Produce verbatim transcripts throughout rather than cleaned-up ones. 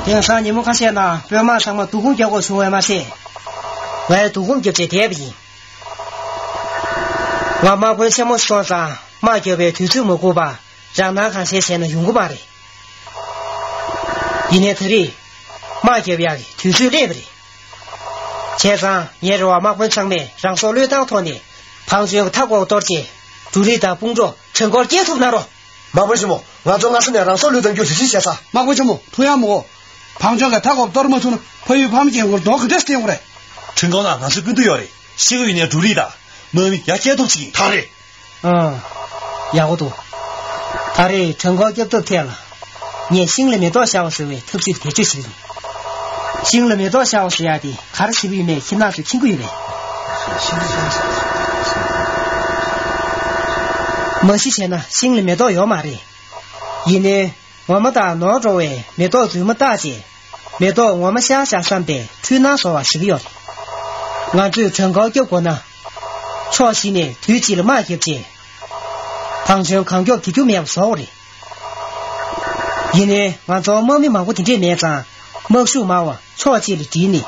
དེང་སང་ཉིན་མོ་ཁ་ཤས་ནང་དཔོན་དམག་ཚང་མ་བསྡུ་སྐོང་རྒྱག་དགོས་བྱུང་བས་མ་ཟད། ང་ཡང་བསྡུ་སྐོང་རྒྱབ་བྱས་བསྡད་པ་ཡིན། ང་དམག་དཔོན་ཆེན་མོ་སོང་ཙང་དམག་རྒྱབ་པའི་དུས་ཚོད་མ་འགོར་བར་རང་སྣང་གང་བྱས་བྱས་ན་ཡོང་གི་མ་རེད། ཡིན་ནའི་ད་རེས་དམག་རྒྱབ་ཡག་གི་དུས་ཚོད་སླེབས་པ་རེད། བྱས་ཙང་ངའི་རེ་བ་དམག་དཔོན་ཚང་མས་རང་སྲོག་བློས་བཏང་ཐོག་ནས་བང་མཛོད་ཀྱི་མཐའ་འཁོབ་གཏོར་བྱས་འབྲུ་རིགས་དང་དཔུང་གྲོགས་བྲོས་འཁོར་སྐྱེལ་ཐུབ་གནང་རོགས། དམག་དཔོན་ཆེན་མོ། ང་ཚོ་སྔ་ས་ནས་རང་སྲོག་བློས་གཏང་རྒྱུ་གཞི་བྱས་ས། དམག་དཔོན་ཆེན་མོ། ཐུགས་ཡངས་མོ། བང་མཛོད་ཀྱི་མཐའ་འཁོབ་གཏོར་མ་ཐུབ་ན་ཕ་ཡུལ་ཕ་མ་སྐྱེ་འཁོར་རྡོག་ག་འདྲས་སྟེང་བ་རེད། ཁྲིན་ཀའོ་ན་ང་ཚོའི་སྤུན་ཟླ་ཡོད་རེད། ཤི་གི་ཡོད་ནའི་འབྲུ་རིགས་དང་དམག་མི་ཡར་སྐྱེལ་ཐུབ་ཅིག་ཡིན། ད་རེད། ཨང་། ཡག་པོ་འདུག་ད་རེས་བྲོས་འཁོར་སྐྱོབ་ཐབས་ཐད་ལ། ངས་ཤིང་ལ་མེ་ཏོག་ཤར་བ་ཟེར་བའི་ཐབས་ཇུས་དེ་བཅོས་བྱེད་ཀྱི་ཡིན། ཤིང་ལ་མེ་ཏོག་ཤར་བ་ཟེར་ཡག་དེ་ག་རེ་བྱེད་ཀྱི་ཡོད་མེད་ཁྱིམ་ནང་ཚོས་མཁྱེན་གྱི་ཡོད་པས། མ་གཞི་བྱས་ན་ཤིང་ལ་མེ་ཏོག་ཡོད་མ་རེད། ཡིན་ནའི། ངོ་མ་དང་ནོར་འགྲོ་བའི་མེ་ཏོག་རྫུན་མ་བཏགས་རྗེས། མེ་ཏོག་ངོ་མ་ཤར་ཤག་བསམ་པའི་འཁྲུལ་སྣང་བཟོ་བ་ཞིག་ཡོད་རེད། ང་ཚོས་གྲོན་ཁོལ་སྐྱོབ་དགོས་ན། ཕྱོགས་བཞི་ནས་དུས་གཅིག་ལ་དམག་བརྒྱབ་རྗེས། བང་ཆེན་གང་མགྱོགས་རྒྱག་རྒྱུ་མེད་པ་བཟོ་དགོས་རེད། ཡིན་ནའི་ང་ཚོར་དམག་མི་མང་པོ་དེ་འདྲས་མེད་ཙང་། དམག་ཤུགས་དམའ་བ་ཕྱོགས་གཅིག་ལ་བསྒྲིལ་ནས།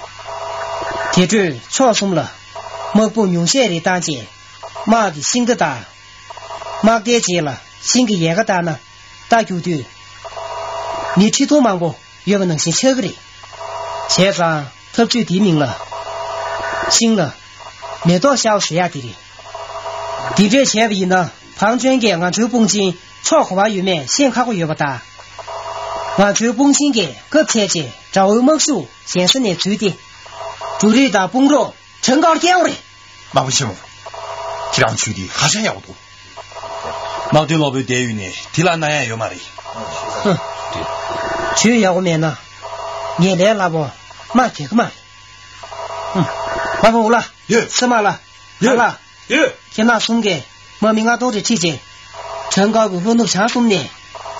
དེ་འཕྲོས་ཕྱོགས་གསུམ་ལ་དམག་དཔུང་ཉུང་ཤས་རེ་བཏང་རྗེས། དམག་གི་ཤིང་རྟ་དང་། དམག་རྟའི་རྗེས་ལ་ཤིང་གི་ཡལ་ག་བཏགས་ན། རྟ་རྒྱུག་དུས། མི་ཁྲི་སྟོང་མང་པོ་ཡོད་པ་ནང་བཞིན་ཆགས་ཀྱི་རེད། བྱས་ཙང་འཐབ་ཇུས་འདིའི་མིང་ལ། ཤིང་ལ་མེ་ཏོག་ཤར་བ་ཟེར་ཡག་དེ་རེད། འདི་འདྲས་བྱས་པ་ཡིན་ན། བང་ཆེན་གྱིས་ང་ཚོའི་དཔུང་ཆེན་ཕྱོགས་ག་པར་ཡོད་མེད་ཤེས་ཁག་པོ་ཡོད་པ་དང་། ང་ཚོའི་དཔུང་ཆེན་གྱིས་སྐབས་འཚོལ་རྗེས་དགྲ་བོའི་དམག་ཤུགས་གཞན་ས་ནས་འཛུལ་ཏེ། འབྲུ་རིགས་དང་དཔུང་རོགས་གྲངས་ཀར་བསྐྱལ་བ་རེད། དམག་དཔོན་ཆེན་མོ། ཁྱེད་རང་ཇུས་འདི་ཧ་ཅང་ཡག་པོ་འདུག་དམག་དོན་སློབ་དཔོན་བསྡད་ཡོད་ནས་དེ་ལ་གནང་ཡག་ཡོད་མ་རེད། ཧུ། ཇུས་ཡག་པོ་མེད་ན། ངས་ལས་སླ་པོ་དམག་རྒྱག་གི་མ་རེད། ཧུ། དམག་དཔོན་འུ་ལགས། ཡོད། ཚེ་དམག་ལགས། ཡོད། ལགས། ཡོད། ཁྱེད་རྣམ་གསུམ་གྱིས་དམག་མི་ལྔ་སྟོང་རེ་ཁྲིད་རྗེས། གྲོན་ཁོལ་གྱི་ལྷོ་ནུབ་བྱང་གསུམ་ནས་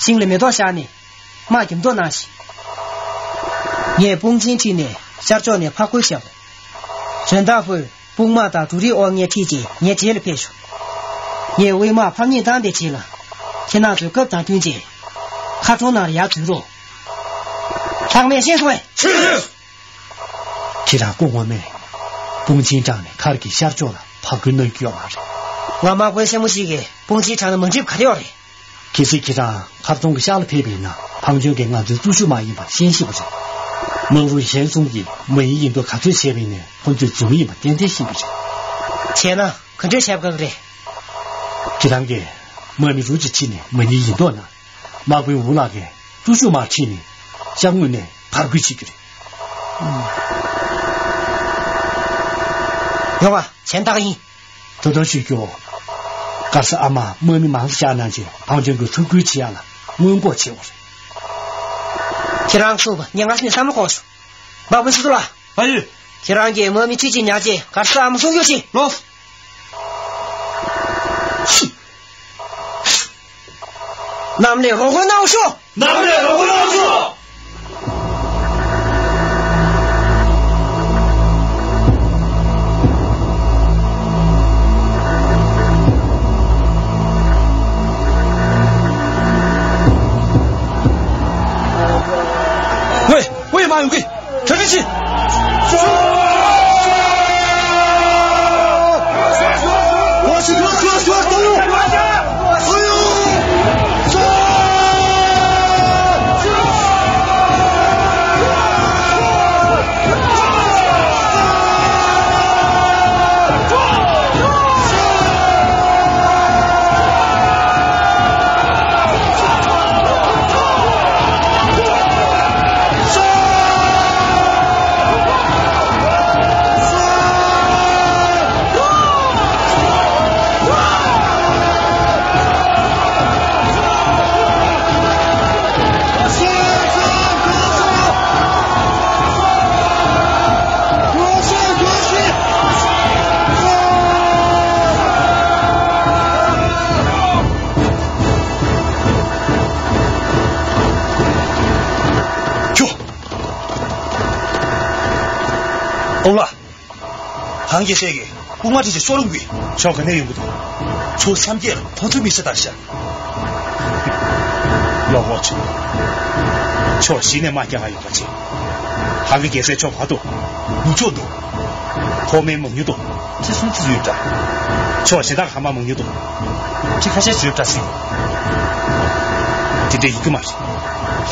ཤིང་ལ་མེ་ཏོག་ཤར་ནས་དམག་རྒྱབ་མདོག་གནང་ཞིག་ངས་དཔུང་ཆེན་ཁྲིད་ནས་ཤར་ཕྱོགས་ནས་ཕར་རྒོལ་བྱ་དགོས། གཞན་དག་པོས་དཔུང་དམག་དང་འབྲུ་རིགས་དབོར་མཁན་ཁྲིད་རྗེས་ངའི་རྗེས་ལ་ཕེབས་ཤོག་ངས་དབུས་དམག་ཕམ་ཉེས་བཏང་བའི་རྗེས་ལ། ཁྱེད་རྣམ་ཚོས་སྐབས་དང་བསྟུན་རྗེས། མཁར་གྲོང་ནང་ལ་ཡར་འཛུལ་རོགས། ལྷག་མེད་ཤེས་སོང་ངས། ཁྱེད་རང་སྐུ་ངོ་མས་དཔུང་ཆེན་དྲངས་ནས་མཁར་གྱི་ཤར་ཕྱོགས་ལ་ཕར་རྒོལ་གནང་རྒྱུ་ཡོད་མ་རེད། ང་དམག་དཔོན་ཆེན་མོ་ཞིག་གིས་དཔུང་ཆེན་དྲངས་ན་མ་འགྲིག་པ་ག་རེ་ཡོད་རེད། གལ་སྲིད་ཁྱེད་རང་མཁར་གྲོང་གི་ཤར་ལ་ཕེབས་པ་ཡིན་ན། བང་ཆེན་གྱིས་ང་ཚོའི་གཙོ་ཤུགས་དམག་ཡིན་པ་ཤེས་ཤེས་པ་རེད། དམག་རུ་གཞན་གསུམ་གྱིས་མ་ཡིན་ཡིན་མདོག་ག་ཚོད་བྱས་པ་ཡིན་ནའི་ཁོ་ཚོས་རྫུན་མ་ཡིན་པ་ཏན་ཏན་ཤེས་ཀྱི་རེད། བྱས་ན་ག་འདྲས་བྱས་པ་དགའ་གི་རེད། ཁྱེད་རང་གིས་དམག་མི་རུ་གཅིག་ཁྲིད་ནས་མ་ཡིན་ཡིན་མདོག་གནང་། དམག་དཔོན་ཝུ་ལགས་ཀྱིས་གཙོ་ཤུགས་དམག་ཁྲིད་ནས་ཤར་ངོས་ནས་ཕར་རྒོལ་བྱེད་རྒྱུ་རེད། ཡོང་བ་གཞན་དག་ཡིན། ད་དུང་ཞུ་རྒྱུ། མཁར་གསར་ཨ་མ་དམག་མི་མང་ཙམ་བཞག་གནང་རྗེས་བང་ཆེན་གྱི་འཐབ་རྒོལ་བྱེད་ཡག་ལ་སྔོན་འགོག་བྱེད་དགོས་རེད། ཁྱེད་རང་གསུངས་པ་ངས་སྔ་ཕྱི་ནས་བསམ་བློ་འཁོར་སོང་། དམག་དཔོན་ཆུ་ཚོད་ལགས། ཨ་ཡོད། ཁྱེད་རང་གིས་དམག་མི་ཁྲིད་ཀྱི་ཉག་གཅིག་མཁར་གསར་ཨ་མ་སྲུང་སྐྱོབ་བྱེད། ལོས། གནམ་ལས་རོགས་མགོན་གནང་ཤོག་གནམ་ལས་རོགས་མགོན་གནང་ཤོག་ཝེ། ཝེ་མ་ཡོང་གི། ཁ་ཁ་ཆི། ཁྱོ། ཨོ་ལ། གང་གི་སྲས་ཀྱིས་དཔུང་དམག་ཁྲིད་ཀྱི་ཤོག་ལུང་གིས་ཕྱོགས་ག་ནས་ཡོང་གི་འདུག་ཕྱོགས་སམ་སྐྱེས་ལ་ཁོང་ཚོའི་མི་ཤ་དར་ཤ། ལོག་འོག་ཆེ། ཕྱོགས་བཞི་ནས་དམག་རྒྱག་ག་ཡོང་པ་ཆེ། གང་གི་རྒྱལ་སྲས་ཕྱོགས་ག་འདུག་ནུབ་ཕྱོགས་འདུག་ཕོ་མེན་མང་ཉུང་འདུག་ཁྲི་སུམ་ཅུ་ཡོད་འདྲ། ཕྱོགས་གཞན་དག་ག་མ་མང་ཉུང་འདུག་ཁྲི་ཁ་ཤས་ཡོད་འདྲ་སྲིད། དེ་འདྲ་ཡིན་གི་མ་རེད།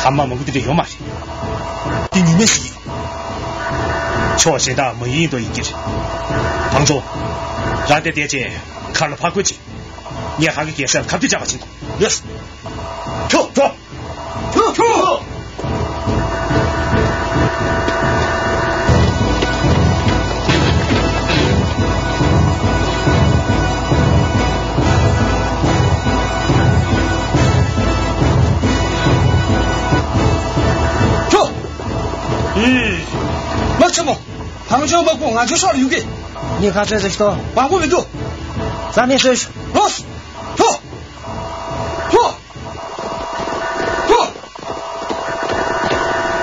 ག་མ་མང་པོ་དེ་འདྲ་ཡོད་མ་རེད། འདི་ཉུང་མེད་ཞིག་ཡིན། ཕྱོགས་གཞན་དག་མ་ཡིན་དོ་ཡིན་གྱི་རེད། བང་མཛོ། རང་དེ་བསྡད་བྱས་མཁར་ལ་ཕར་རྒོལ་བྱེད། ངས་ཧ་གི་རྒྱལ་སྲས་ལ་ཁ་གཏད་བཅག་པ་བྱེད་དགོས། ལོས། ཁྱོ། འགྲོ། ཁྱོ། ཁྱོ། ཁྱོ། ཨི། དམག་ཆེན་མོ། བང་མཛོའི་དམག་དཔུང་ང་ཚོའི་ཕྱོགས་ལ་ཡོང་གི། ངས་ག་ཚོད་ཟེར་ཞིག་ཏོ། མང་པོ་མི་འདུག་རྩ་མེད་བཟོས་ཤོག་ལོས། ཐོ། ཐོ། ཐོ།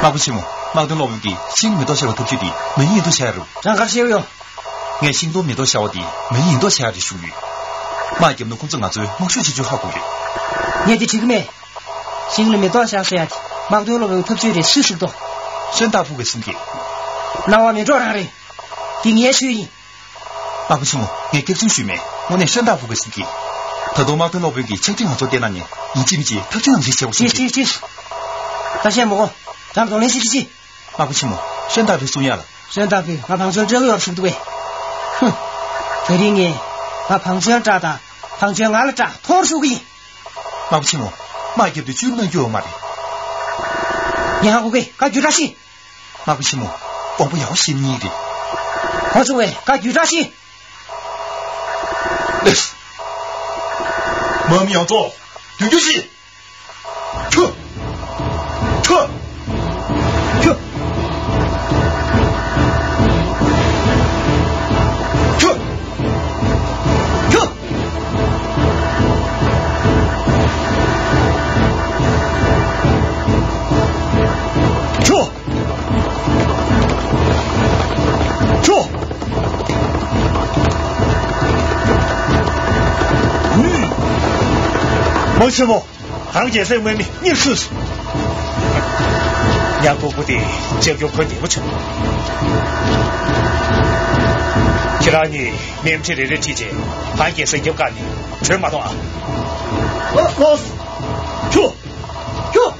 དམག་དཔོན་ཆེན་མོ། དམག་དོན་སློབ་དཔོན་གྱིས་ཤིང་མེ་ཏོག་ཤར་བའི་ཐབས་ཇུས་དེ་མེ་ཡིས་མེ་ཏོག་ཤར་ཡ་རེད། རང་ག་རེ་བཤད་ཀྱི་ཡོད། ངས་ཤིང་སྡོང་མེ་ཏོག་ཤར་བ་དེ་མེ་ཡིས་མེ་ཏོག་ཤར་ཡ་རེད་ཞུ་གི་ཡོད། དམག་བརྒྱབ་ན་ཁོང་ཚོས་ང་ཚོའི་དམག་ཤུགས་ཇེ་ཆུང་ཧ་གོ་གི་ཡོད། ངས་དེ་བྱེད་ཀྱི་མེད། ཤིང་ལ་མེ་ཏོག་ཤར་ཟེར་ཡ་དེ་དམག་དོན་སློབ་དཔོན་ཐབས་ཇུས་རེད། སུས་ཟེར་ཏོ། སོན་ཏཱ་ཧྥུ་གིས་གསུང་གི། སྣང་བ་མེད་འགྲོ་རང་རེད། དེ་ངའི་ཆོས་ཡིན། དམག་དཔོན་ཆེན་མོ། ངས་སྐྱག་རྫུན་ཞུས་མེད། དངོས་གནས་སོན་ཏཱ་ཧྥུ་གིས་གསུང་གི། ད་དུང་དམག་དོན་སློབ་དཔོན་གྱིས་ཕྱག་བྲིས་ང་ཚོར་བསྟན་གནང་ནས་ཡིན་གཅིག་མིན་གཅིག་ཐབས་ཇུས་ནང་བཞིན་བྱེད་དགོས་གསུང་གི། ཅི་ཅི་ཅི། ད་བཤད་མི་དགོས། རང་གདོང་ལེན་བྱེད་ཅི་ཅི། དམག་དཔོན་ཆེན་མོ། སོན་ཏཱ་ཧྥུས་གསུང་ཡ་ལ། སོན་ཏཱ་ཧྥུས་ང་བང་ཅུན་སྤྲད་ཀྱི་ཡོད་ཞུ་གི་འདུག་པས། ཧུམ། དེ་རིང་ངས་ང་བང་ཅུན་སྐྲག་དང་བང་ཅུན་ང་ལ་སྐྲག་ཐོར་ཞུ་གི་ཡིན། དམག་དཔོན་ཆེན་མོ། དམག་རྒྱབ་དུས་བཅུད་གནང་རྒྱུ་ཡོད་མ་རེད། ངས་ཧ་གོ་གི། བཀའ་བརྒྱུད་དྲག་ཤིང་། དམག་དཔོན་ཆེན་མོ། དབང་པོ་ཡག་པོ་ཞིག་གཉིས་རེད། ཁོ་ཚོ་བས་བཀའ་བརྒྱུད་དྲག་ཤིང་། ལེགས། དམག་མི་ཡོངས་རྫོགས་མདུན་སྐྱོད་བྱེད། ཁྱོད། ཁྱོད། ཁྱོད། ཁྱོད། ཁྱོད། ཁྱོད། ཁྱོད། ཧུམ། དམག་ཆེན་མོ། གངས་རྒྱལ་སྲས་དམག་མི་གཉིས་སུ། ཉ་ཕུ་བུ་དེ་ལྕགས་ཀྱོག་ཁོ་རྒྱལ་པོ་བྱུང་། ཁྱེད་རང་གཉིས་མེ་མཆེད་རེ་རེ་ཁྲིད་རྗེས་གངས་རྒྱལ་སྲས་རྒྱབ་བཀག་ནས་བྲོས་མ་གཏོང་ཨ། ཨོ་ལོས། ཁྱོད། ཁྱོད། ཁྱོད།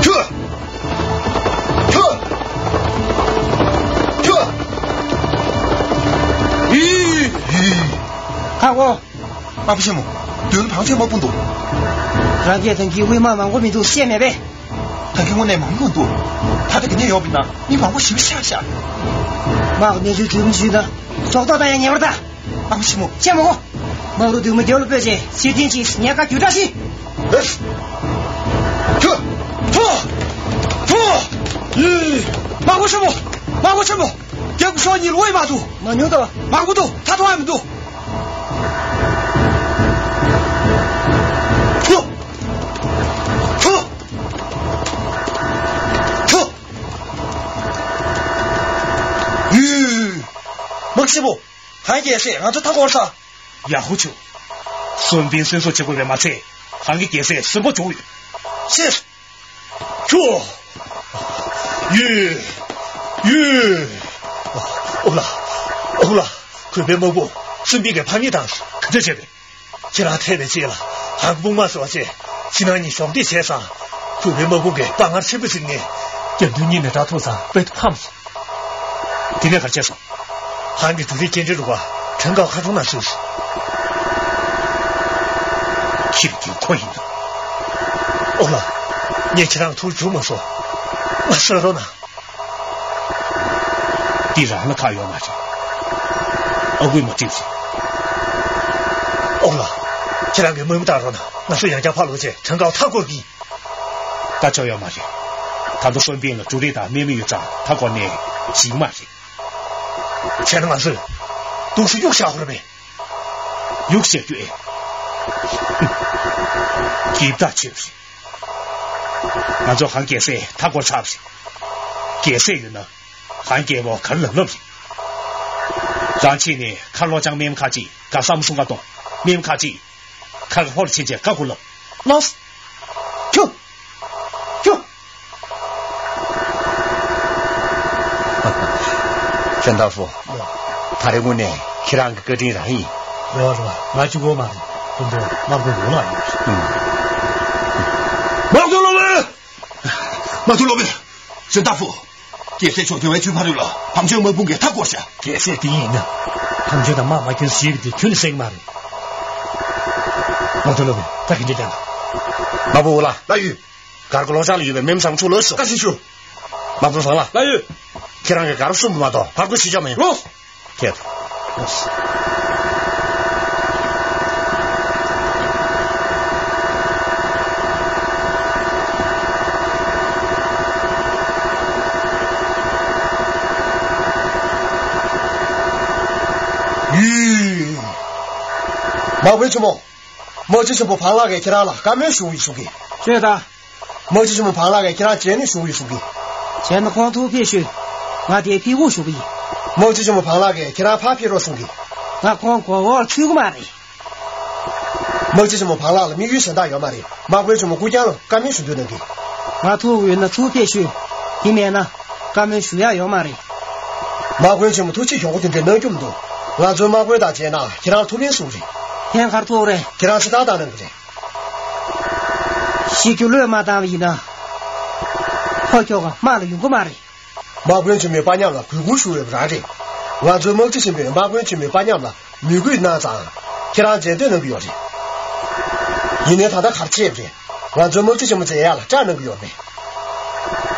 ཁྱོད། ཁྱོད། ཁྱོད། ཡི། ཡི། ཁ་བོ། དམག་དཔོན་ཆེན་མོ། མདུན་ལ་བང་ཆེན་དམག་དཔུང་འདུག་རང་སྐད་དང་གི་དབུས་དམག་མང་པོ་མི་འདུག་བཤད་མེད་པས། ད་གི་དངོས་གནས་མང་པོ་འདུག་ད་ལྟ་གི་གནས་ཡོད་པ་ཡིན་ན་མི་མང་པོ་ཞིག་ཤ་ཤ། དམག་གནས་ཚུལ་གྲོས་མོལ་ཞུས་ན་ཟོག་ཐོག་བཏང་ཡ་ཉེ་བར་ད། དམག་ཆེན་མོ། ཆེན་མོ། དམག་རུ་འདུས་མ་རྒྱབ་ལ་སྤོས་རྗེས་སྲིད་དོན་གྱི་ཉེན་ཁ་རྒྱུད་དྲག་ཤིང་། ཧེ། ཁྱོད། ཐོ། ཐོ། ཡི། དམག་དཔོན་ཆེན་མོ། དམག་དཔོན་ཆེན་མོ། རྒྱབ་ཀྱི་ཕྱོགས་གཉིས་ལ་དབུས་དམག་འདུག་མ་ཉུང་དོ། མང་པོ་འདུག་ད་ཐོ་བ་མི་འདུག་ཐོ། ཐོ། ཐོ། ཡི། དམག་ཆེན་མོ། གངས་རྒྱལ་སྲས་ང་ཚོ་མཐའ་བསྐོར་ས། ཡག་པོ་བྱུང་། སུན་པིན་སུན་སུ་བྱེད་དགོས་པས་མ་ཚད་གངས་ཀྱི་རྒྱལ་སྲས་སུན་པོ་བྱུང་ཡོད། ཤེས། ཁྱོ། ཡུ། ཡུ། ཨོ་ལ། ཨོ་ལ། གུས་པའི་དམག་དཔུང་སུན་པིན་གྱི་ཕམ་ཉེས་དང་ག་ཚོད་བྱས་པས། ཁྱེད་རང་ཐེ་བའི་རྗེས་ལ་ཧང་དཔུང་དམག་ཟེར་བ་བཅས་ཕྱི་ནང་གཉིས་གཞོགས་འདེགས་བྱས་ཙང་གུས་པའི་དམག་དཔུང་གིས་དཔའ་ངར་ཆེན་པོ་བཟུང་ནས་རྒྱབ་མདུན་གཉིས་ནས་དགྲ་ཐུག་ཙང་དཔེ་ཐུགས་ཕམ་སོང་། དེ་ནས་ག་རེ་བྱས་སོང་། ཧང་གི་འབྲུ་རིགས་སྐྱེལ་འདྲེན་རུ་ཁག་ཁྲེང་ཀའོ་མཁར་གྲོང་ནང་ཚུད་སོང་། ཁྱེད་ཀྱི་ཁོ་ཡིན་ནམ། ཨོ་ལ། ངས་ཁྱེད་རང་ཐུགས་འཇུག་མ་སོང་། ང་གསོད་རོགས་གནང་། འདི་རང་ལ་ཁག་ཡོད་མ་རེད། ཨ་ཁུས་མ་འགྲིག་རེད། ཨོ་ལ། ཁྱེད་རང་གིས་དམག་མི་བཏང་རོགས་གནང་། ང་ཚོ་ཡང་བསྐྱར་ཕར་ལོག་རྗེས་ཁྲེང་ཀའོ་མཐའ་བསྐོར་གྱིས། ད་ཆོག་ཡོད་མ་རེད། ད་ལྟ་སོན་པིན་ལ་འབྲུ་རིགས་དང་སྨན་མི་ཡོད་ཙང་མཐའ་བསྐོར་ནས་ཞིག་མ་རེད། བྱས་ན་ང་ཚོས་འདུག་སེ་གཡུག་བཞག་དགོས་རེད་པས། གཡུག་བཞག་རྒྱུ་ཨེ། འགྱིབ་ཐག་ཆོད་རེད། ང་ཚོ་ཧང་རྒྱལ་སྲས་མཐའ་བསྐོར་ཚར་བ་རེད། རྒྱལ་སྲས་ཡོད་ན། ཧང་རྒྱལ་པོ་ག་རེ་ལབ་ལབ་རེད། རང་ཕྱིན་ནས་མཁར་ལྷོ་བྱང་སྨན་ཁ་ཅིག་ག་བསམ་སྲུང་ག་གཏོང་། སྨན་ཁ་ཅིག་མཁར་ལྷོར་ཕྱིན་རྗེས་བཀའ་བསྒོ་ལབ། ལགས་སོ། ཁྱོད། ཁྱོད། སོན་ཏཱ་ཧྥུ། ད་རེས་དངོས་གནས་ཁྱེད་རང་གི་བཀའ་དྲིན་རང་ཡིན། རེད་བ་རེད་བ། ང་གཅིག་པོ་མ་རེད། དེ་འདྲ་དམག་དཔོན་ཡོངས་ལ་ཡོད་རེད། དམག་དཔོན་སློབ་དཔོན། དམག་དཔོན་སློབ་དཔོན། སོན་ཏཱ་ཧྥུ། རྒྱལ་སྲས་མཆོག་དེ་བས་ཚུར་ཕར་རོལ་ལ། ཕམ་ཆོས་དམག་དཔུང་གིས་མཐའ་བསྐོར་བཞག་རྒྱལ་སྲས་དེ་ཡིན་ན། ཕམ་ཆོས་དང་དམག་མ་ཁྱོན་ཞིག་གིས་དེ་ཁྱོན་ནས་བསད་ཀྱི་མ་རེད། མ་ཐུ་ལོ་བས་ད་གིན་འདྲ་བསྟན་ན། མ་པོ་འོ་ལ། ལགས་ཡོད། སྒར་གྱི་ལོག་ཆགས་ལ་ཡོད་པའི་མེམ་ཚང་ཚུར་ལོག་ཤོག་བཀའ་དྲིན་ཞུ། མ་པོ་བང་ལ། ལགས་ཡོད། ཁྱེད་རང་གིས་སྒར་སྲུང་བ་མ་གཏོགས་ཕར་རྒོལ་བྱེད་ཆོག་མེད། ལོས། ཁྱེད། ཡུས། དམག་དཔོན་ཆེན་མོ། དམག་སྤྱི་ཆེན་པོ་བང་ལགས་ཀྱིས་ཁྱེད་རང་ལ་བཀའ་མོལ་ཞུ་གི་ཡིན་གསུང་གི། ཤོད་ད། དམག་སྤྱི་ཆེན་མོ་བང་ལགས་ཀྱིས་ཁྱེད་རང་མཇལ་ནས་ཞུ་གི་ཡིན་གསུང་གི། བྱས་ན་ཁོང་ཐུག་ཕེབས་ཤོག་ང་དེ་ཕེབས་དགོས་ཞུ་གི་ཡིན། དམག་སྤྱི་ཆེན་མོ་བང་ལགས་ཀྱིས་ཁྱེད་རང་ཕར་ཕེབས་རོགས་གསུང་གི། ང་ཁོང་མགོ་འོག་ཚུད་ཀྱི་མ་རེད། དམག་སྤྱི་ཆེན་མོ་བང་ལགས་ལ་དམིགས་ཡུལ་གཞན་དག་ཡོད་མ་རེད། དམག་དཔོན་ཆེན་མོ་ཀུ་ཀྱང་ལ་བཀའ་མོལ་ཞུ་འདོད་གནང་གི། ང་ཐུག་ཡོད་ན་ཚུར་ཕེབས་ཤོག་དེ་མེད་ན་བཀའ་མོལ་ཞུ་ཡག་ཡོད་མ་རེད། དམག་དཔོན་ཆེན་མོ་ཐུགས་རྗེ་ཆེ་ཞུ་གི་དེ་འདྲ་གནང་རྒྱུ་མི་འདུག་ང་ཚོའི་དམག་དཔོན་དང་མཇལ་ན་ཁྱེད་རང་ཐུགས་ཕན་གསོས་རེད། ཕན་ག་རེ་ཐོགས་རེད། ཁྱེད་རང་ཕྱི་ཐག་བཏང་གནང་གི་རེད། ཤི་རྒྱུ་བློས་མ་བཏང་བ་ཡིན་ན། ཕོ་ཁྱོ་ག་དམག་ལ་ཡོང་གི་མ་རེད། དམག་དཔོན་ཆེན་མོའི་དཔའ་ཉམས་ལ་གུས་བཀུར་ཞུ་འོས་པ་རང་རེད། ང་ཚོའི་དམག་སྤྱི་ཆེན་པོས་དམག་དཔོན་ཆེན་མོའི་དཔའ་ཉམས་ལ་མོས་གུས་གནང་ཙང་། ཁྱེད་རང་མཇལ་འདོད་གནང་གི་ཡོད་རེད། ཡིན་ནའི་ད་ལྟ་ག་རེ་བྱས་པ་རེད། ང་ཚོའི་དམག་སྤྱི་ཆེན་མོ་མཇལ་ཡག་ལ་སྐྲག་གནང་གི་ཡོད་རེད།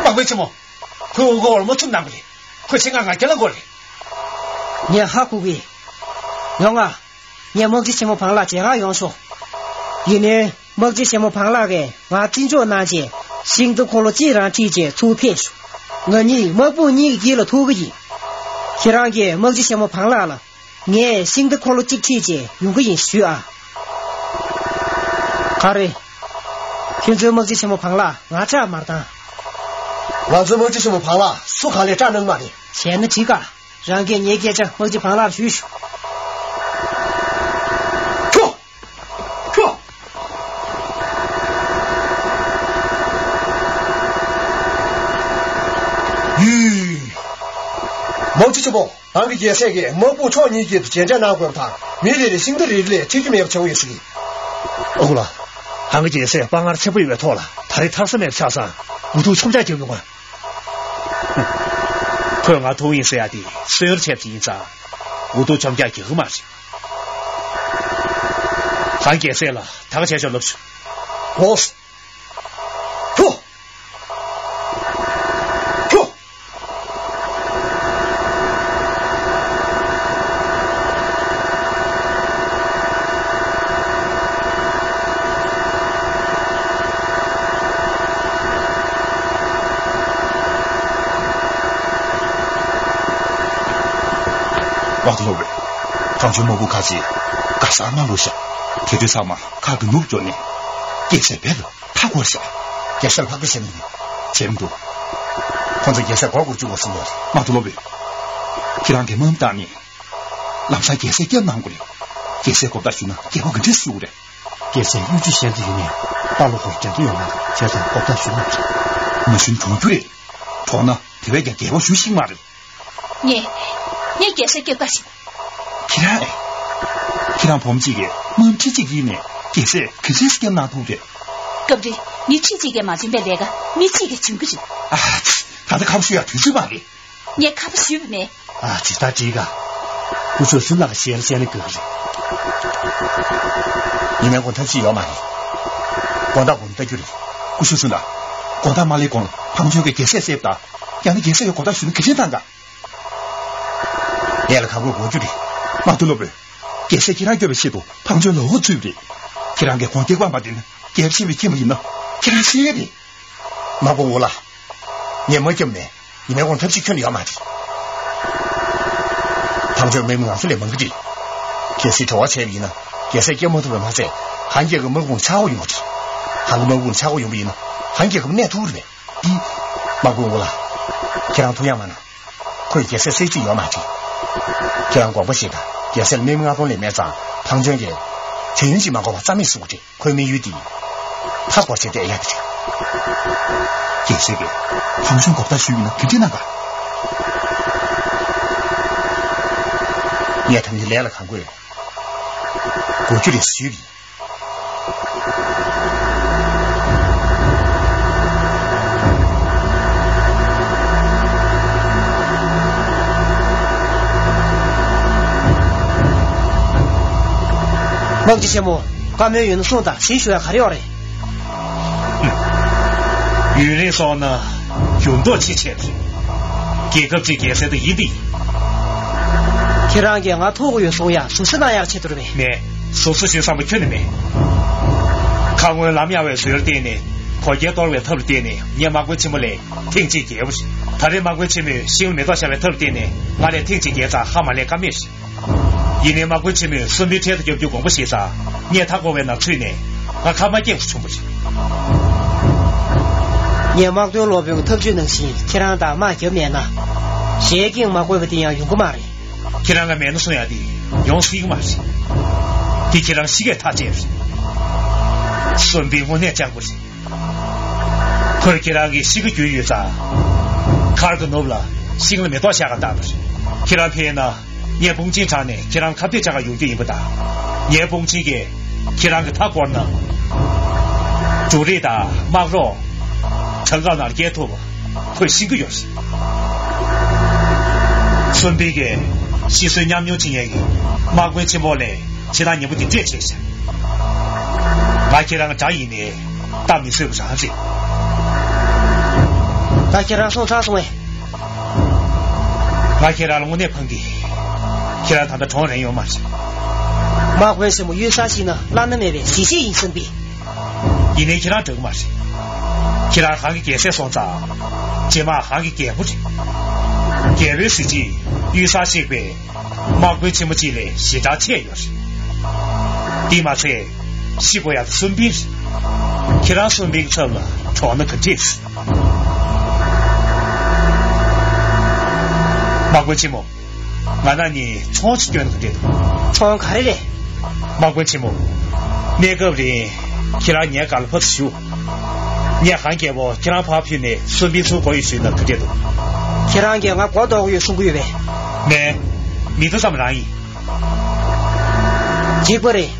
དམག་དཔོན་ཆེན་མོ། ཁོའི་འོག་སྒོ་འོལ་མོ་ཚུར་གནང་གི་རེད། ཁོས་ཆེད་མངགས་ང་རྒྱལ་ལ་འགོར་རེད། ངས་ཧ་གོ་གི། ཡོང་ང་། ངས་དམག་སྤྱི་ཆེན་མོ་བང་ལགས་མཇལ་ག་ཡོང་ཤོག་ཡིན་ནའི་དམག་སྤྱི་ཆེན་མོ་བང་ལགས་ཀྱིས་ང་བརྩི་འཇོག་གནང་བྱས་ཤིང་རྟ་འཁོར་ལོ་གཅིག་རང་ཁྲིད་བྱས་ཚུར་ཕེབས་ཤོག་ང་གཉིས་དམག་དཔུང་གཉིས་ཀྱི་དཀྱིལ་ལ་ཐུག་གི་ཡིན། ཁྱེད་རང་གིས་དམག་སྤྱི་ཆེན་མོ་བང་ལགས་ལ་ངས་ཤིང་རྟ་འཁོར་ལོ་གཅིག་ཁྲིད་བྱས་ཡོང་གི་ཡིན་ཞུས་ཨ། ག་རེ། ཁྱོད་ཚོའི་དམག་སྤྱི་ཆེན་མོ་བང་ལགས་ང་སྐྲག་མ་བཏང་། ང་ཚོའི་དམག་སྤྱི་ཆེན་མོ་བང་ལགས་སུ་གང་ལས་སྐྲག་གནང་མ་རེད། བྱས་ན་འགྲིག་ག་རང་གིས་ངའི་སྐད་ཆ་དམག་སྤྱི་བང་ལགས་ལ་ཞུས་ཤོག་ཁྱོ། ཁྱོ། ཡུས། དམག་སྤྱི་ཆེན་མོ། རང་གི་རྒྱལ་སྲས་ཀྱིས་དམག་དཔུང་ཕྱོགས་གཉིས་ཀྱི་རྗེས་འབྲང་གནང་དགོས་པ་དང་། མི་རེ་རེ་ཤིང་རྟ་རེ་རེ་ལས་ཁྲིད་རྒྱུ་མེད་པ་བྱེད་དགོས་ཡོད་ཟེར་གྱི། ཨ་ཁུ་ལགས། རང་གི་རྒྱལ་སྲས་དཔའ་ངར་ཆེན་པོ་ཡོད་པའི་ཐོག་ལ་ད་རེས་ཐར་ས་མེད་པ་ཆགས་ཙང་འུ་ཐུག་མཆོང་རྒྱག་རྒྱབ་ཡོང་ང་། ཁོས་ང་ཐུག་ཡིན་ཟེར་ཡ་དེ་སོལ་ཆེབ་ཅིག་ཡིན་ཙང་འུ་ཐུག་མཆོང་རྒྱག་རྒྱག་གི་མ་རེད། རང་རྒྱལ་སྲས་ལ་ད་ག་བྱས་ཆོག་ལབ་ཞུ། ལོས། ཁྱོ། ཁྱོ། ལགས་སོ་ལོ་བས། ཕམ་ཆོས་དམག་དཔུང་ཁ་ཤས་ག་སར་མར་ལོག་ཤག་དེ་དུས་ཚང་མ་མཁར་གྱི་ནུབ་བསྐྱོར་ནས་རྒྱལ་སྲས་བེད་ལ་མཐའ་བསྐོར་ཤག་རྒྱལ་སྲས་ལྷག་པ་བྱེད་མི་འདུག་བྱེད་མི་འདུག་ཁོང་ཚོས་རྒྱལ་སྲས་སྒོར་སྒོར་བཅུག་དགོས་བསམ་ཡོད་རེད། དམག་དོ་ལོ་བས། ཁྱེད་རང་གིས་དམག་མི་བཏང་ནས། ལམ་སང་རྒྱལ་སྲས་སྐྱབས་གནང་དགོས་རེད། རྒྱལ་སྲས་གོ་བརྡ་ཞུས་ན་རྒྱལ་པོ་ག་འདྲས་གསོ་གི་རེད། རྒྱལ་སྲས་གཡུ་ཆུ་ཤར་དུ་ཡོད་ནས་རྟ་ལོ་ཧོར་འགྲན་དུ་ཡོང་ན་བྱས་ཙང་གོ་བརྡ་ཞུ་ན་རེད། མ་ཞུ་ན་གྲོངས་རྒྱུ་རེད། གྲོངས་ན་དེ་བས་ཀྱང་རྒྱལ་པོ་བཞུགས་ཤིག་མ་རེད། ངས། ངས་རྒྱལ་སྲས་སྐྱོབ་ད་ཞིག་ཁྱེད་རང་། ཁྱེད་རང་བུ་མོ་གཅིག་གིས་དམག་མི་ཁྲི་གཅིག་བརྒྱུད་ནས་རྒྱལ་སྲས་ག་འདྲས་སྐྱོབ་གནང་ཐུབ་རེད། སྐབས་རེ་མི་ཁྲི་གཅིག་གིས་མ་འཇོན་པའི་ལས་ཀ་མི་གཅིག་གིས་འཇོན་གྱི་རེད། ཨ་ཙི། ད་ལྟ་ཁ་པར་ཞུ་ཡག་དུས་ཚོད་མ་རེད། ངས་ཁ་པར་ཞུས་པ་མེད། ཨ་ཙི། ད་འགྲིག་ག་སྐུ་ཞབས་ཟུར་ལགས་ཞལ་གསལ་ན་དགོས་ཀྱི་རེད། ཉི་མའི་དགོང་ཐབས་ཤེས་ཡོད་མ་རེད། དགོང་དག་དགོང་ལྟ་རྒྱུ་རེད། སྐུ་ཞབས་ཟུར་ལགས། དགོང་དག་མ་སླེབས་གོང་ལ་ཕམ་ཆོས་ཀྱིས་རྒྱལ་སྲས་བསད་པ་དང་། ཡང་ན་རྒྱལ་སྲས་ཀྱིས་གོ་བརྡ་ཞུས་ན་གལ་ཆེན་ཐང་ག་ལས་ལ་གང་དགོས་དགོས་རྒྱུ་རེད། དམག་དོན་སློབ་དཔོན། རྒྱལ་སྲས་ཁྱེད་རང་སྐྱོབ་པའི་ཆེད་དུ་ཕམ་ཆོས་ལ་འོ་བཙུགས་པ་རེད། ཁྱེད་རང་གིས་གོང་སྐྱེས་པ་མ་བསྟེན་ན་རྒྱལ་ཁྲིམས་ལ་འཁྱེར་བ་ཡིན་ན་ཁྱེད་རང་ཤེས་ཀྱི་རེད། མ་དགོངས་འོ་ལ། ངས་མ་སྐྱབས་ནས་ཉི་མའི་དགོང་ཐབས་ཤེས་ཁྱོན་ནས་ཡོད་མ་རེད། ཕམ་ཆོས་དམག་མི་ང་ཚོ་ལས་མང་གི་རེད། གལ་སྲིད་བྲོ་བ་བྱས་པ་ཡིན་ན་རྒྱལ་སྲས་སྐྱོབ་མ་ཐུབ་པ་མ་ཚད་ཧན་རྒྱལ་ཁབ་དམག་དཔུང་ཆག་སྒོ་ཡོང་གི་རེད། ཧན་གྱི་དམག་དཔུང་ཆག་སྒོ་ཡོང་པ་ཡིན་ན་ཧན་རྒྱལ་ཁབ་གནས་ཐུབ་ཀྱི་རེད་པས། འདི། མ་དགོངས་འོ་ལ། ཁྱེད་རང་ཐུགས་ཡངས་མ་གནང་། ཁོས་རྒྱལ་སྲས་བསད་རྩིས་ཡོད་མ་རེད། ཁྱེད་རང་དགོངས་པ་བཞེས་དང་རྒྱལ་སྲས་ལ་དམག་མི་ལྔ་སྟོང་ལས་མེད་ཙང་ཕམ་ཆོས་ཀྱིས་དུས་ཡུན་གཅིག་མ་འགོར་བར་རྩ་མེད་བཟོ་གི་རེད། ཁོའི་དམིགས་ཡུལ་འདི། མཐའ་བསྐོར་བྱས་བསྡད་ཡག་གི་རེད། རྒྱལ་སྲས་ཀྱིས་ཕམ་ཆོས་གོ་བརྡ་ཞུས་ཡོད་ན་ག་འདྲས་གནང་ག་ངས་ད་ནི་ལས་ལ་གང་དགོས། དགོས་རྒྱུ་རེད་ཞུས་པ་ཡིན། དམག་སྤྱི་ཆེན་མོ། བཀའ་མོལ་ཡོད་ན་གསུངས་དང་། ཟིན་ཞུ་ཡ་ག་རེ་ཡོད་རེད། ཡུན་རིང་སོང་ན་འགྱུར་ལྡོག་ཆེ་ཆེ་རེད། རྒྱལ་ཁབ་ཅིག་རྒྱལ་སྲིད་དེ་ཡིན་དེ་ཡིན། ཁྱེད་རང་གིས་ང་ཐུག་གི་ཡོད་གསུང་ཡ་ཟུར་ཟ་གནང་ཡག་ཆེད་དུ་རེད་པས། མེད། ཟུར་ཟ་ཞུ་བསམ་པ་ཁྱོན་ནས་མེད། ཁ་སྔོན་ལམ་ཡག་བའི་ཟུར་བརྟེན་ནས་གོ་རྒྱལ་གཏོར་བའི་ཐབས་ལ་བརྟེན་ནས་ངས་དམག་དཔོན་ཆེན་མོ་ལས་ཐེངས་གཅིག་རྒྱལ་བ་རེད། ད་རེས་དམག་དཔོན་ཆེན་མོས་ཤིང་ལ་མེ་ཏོག་བཞག་པའི་ཐབས་ལ་བརྟེན་ནས་ང་ལས་ཐེངས་གཅིག་རྒྱལ་ཙང་ཧ་མ་ལས་ཀ་མེད་རེད། ཡིན་ནའི་དམག་དཔོན་ཆེན་མོས་སུམ་པའི་འཕྲལ་དུ་སྐྱོབ་རྒྱུ་དགོངས་པ་བཞེས་ཙང་ངས་མཐའ་བསྐོར་བའི་ནང་ཚུད་ནས་ང་ཁ་དམག་སྐྱེངས་སུ་མཆོང་པ་རེད། ངས་དམག་དོན་སློབ་དཔོན་གྱི་ཐབས་ཇུས་ནང་བཞིན་ཁྱེད་རང་དང་དམག་བརྒྱབ་མེད་ན། གཞན་སྐྱེངས་མ་དགོས་པ་དེ་ཡང་ཡོང་གི་མ་རེད། ཁྱེད་རང་ལ་མེད་ན་གསུང་ཡ་དེ་ཡོང་སྲིད་ཀྱི་མ་རེད། དེ་ཁྱེད་རང་ཤི་ཁའི་ཐག་བཅད་རེད། སུམ་པའི་དངོས་གནས་སྤྱང་པོ་རེད། ཁོས་ཁྱེད་རང་གི་གཤིས་ཀ་བརྒྱུད་ཡོད་ཙང་། མཁར་གྱི་ནུབ་ལ་ཤིང་ལ་མེ་ཏོག་བཞག་ག་བཏང་བ་རེད། ཁྱེད་རང་ཕེབས་ན་ངས་དཔུང་ཆེན་དྲངས་ནས་ཁྱེད་རང་ཁ་གཏད་བཅག་ག་ཡོང་རྒྱུ་ཡིན་པ་དང་། ངའི་དཔུང་ཆེན་གྱིས་ཁྱེད་རང་གི་མཐའ་བསྐོར་ན། འབྲུ་རིགས་དང་དམག་རོགས་གྲངས་ཀ་ནང་བསྐྱལ་ཐུབ་པ་ཁོས་ཤེས་ཀྱི་ཡོད་རེད། སུམ་པའི་གིས་ཤི་གསོན་མཉམ་མྱོང་བྱེད་མཁན་གྱི་དམག་དཔོན་ཆེན་པོ་ལས་ཕྱི་ནང་ཉིན་པོ་འདི་འདྲས་བྱས་ཤག་ང་ཁྱེད་རང་དགྲ་ཡིན་ནའི་གཏམ་མི་བཟོད་པ་རང་རེད། ད་ཁྱེད་རང་སོང་ཚར་སོང་ངས། ང་ཁྱེད་རང་ལ་དངོས་གནས་ཕངས་ཀྱི། ཁྱེད་རང་ད་ལྟ་གྲོངས་རན་ཡོད་མ་རེད། དམག་དཔོན་ཆེན་མོ་གཡུལ་ས་ཞིག་ན་བླ་ན་མེད་པའི་གཟི་བརྗིད་ཡིན་བསམ་པས། ཡིན་ནའི་ཁྱེད་རང་འདྲ་གི་མ་རེད། ཁྱེད་རང་ཧང་གི་རྒྱལ་སྲས་སོང་ཙང་། རྗེས་མ་ཧང་གི་རྒྱལ་པོ་རེད། རྒྱལ་པོའི་གཟི་བརྗིད་གཡུལ་ས་གཤེགས་པའི་དམག་དཔོན་ཆེན་མོ་གཅིག་ལས་ཞེ་དྲག་ཆེ་ཡོད་རེད། དེས་མ་ཚད། ཤི་དགོས་ཡག་དེ་སུམ་པའི་རེད། ཁྱེད་རང་སུམ་པའི་གི་ཚབ་ལ་གྲོངས་ན་ག་འདྲས། དམག་དཔོན་ཆེན་མོ། ང་རང་གཉིས་ཚོང་ཅིག་སྐྱོན་ན་ག་འདྲས་འདུག་ཚོང་ག་རེ་རེད། དམག་དཔོན་ཆེན་མོ། གནས་སྐབས་རིང་ཁྱེད་རང་ངའི་སྒང་ལ་ཕར་ཚུར་བཞུགས། ངས་ཧང་རྒྱལ་པོ་ཁྱེད་རང་ཕར་ཕུད་ནས་སུམ་པའི་ཚུར་སྒོ་ཡི་ཞུས་ན་ག་འདྲས་འདུག་ཁྱེད་རང་གིས་ང་མགོ་འདོགས་ཀྱི་ཡོད་གསུང་གི་ཡོད་པས། མེད། མི་ཚེ་ཙམ་རང་ཡིན། འགྲིག་པ་རེད།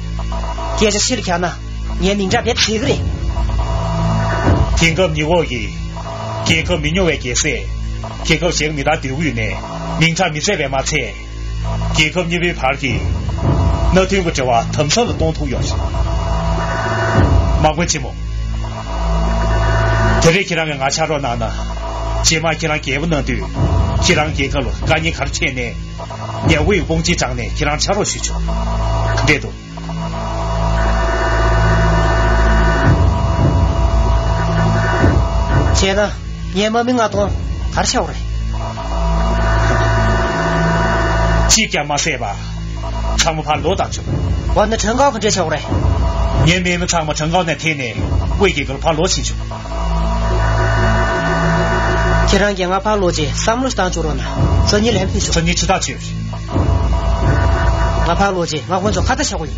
སྐད་ཆ་ཕྱིར་གྱར་ན་ངའི་མིང་གྲགས་དེབ་བྲིས་གི་རེད། དེང་སྐབས་ཉི་འོག་གི་རྒྱལ་ཁབ་མི་ཉུང་བའི་རྒྱལ་སྲས་རྒྱལ་ཁབ་གཞན་མི་དང་སྡོད་ཀྱི་ཡོད་ནའི་མིང་གྲགས་མི་ཚད་པས་མ་ཚད། རྒྱལ་ཁབ་གཉིས་པོའི་བར་གྱི་མནའ་མཐུན་གྱི་འབྲེལ་བ་དམ་ཟབ་ལ་གཏོང་ཐུབ་ཡོད་རེད། དམག་དཔོན་ཆེན་མོ། ད་རེས་ཁྱེད་རང་གིས་ང་ཕྱག་རོགས་གནང་ན། རྗེས་མ་ཁྱེད་རང་རྒྱལ་པོ་གནང་དུས་ཁྱེད་རང་རྒྱལ་ཁབ་ལ་དཀའ་ཉེན་ག་རེ་འཕྲད་ནའི། ངས་དབུས་དཔུང་ཆེན་དྲངས་ནས་ཁྱེད་རང་ཕྱག་རོགས་ཞུས་ཆོག་འདྲས་འདུག་བྱས་ན་ངས་དམག་མི་ལྔ་སྟོང་ག་རེ་ཆགས་པ་རེད། གཅིག་ཀྱང་མ་བསད་པ། ཚང་མ་ཕར་ལོག་བཏང་ཆོག་འོ་ན་གྲངས་ཀ་ག་འདྲས་ཆགས་པ་རེད། ངའི་དམག་མི་ཚང་མ་གྲངས་ཀ་ནས་འཐེན་ནས་དབུས་རྒྱལ་ཁབ་ལ་ཕར་ལོག་ཕྱིན་ཆོག་ཁྱེད་རང་གིས་ང་ཕར་ལོག་རྗེས་བསམ་བློ་ཞིག་བཏང་བཅུག་རོགས་གནང་། སང་ཉིན་ལན་ཕུལ་ཆོག་སང་ཉིན་ཕྱི་ཐག་ཆོད་རེད། ང་ཕར་ལོག་རྗེས་དམག་དཔོན་ཚོ་ཁ་བརྡ་བྱ་དགོས་ཡོད།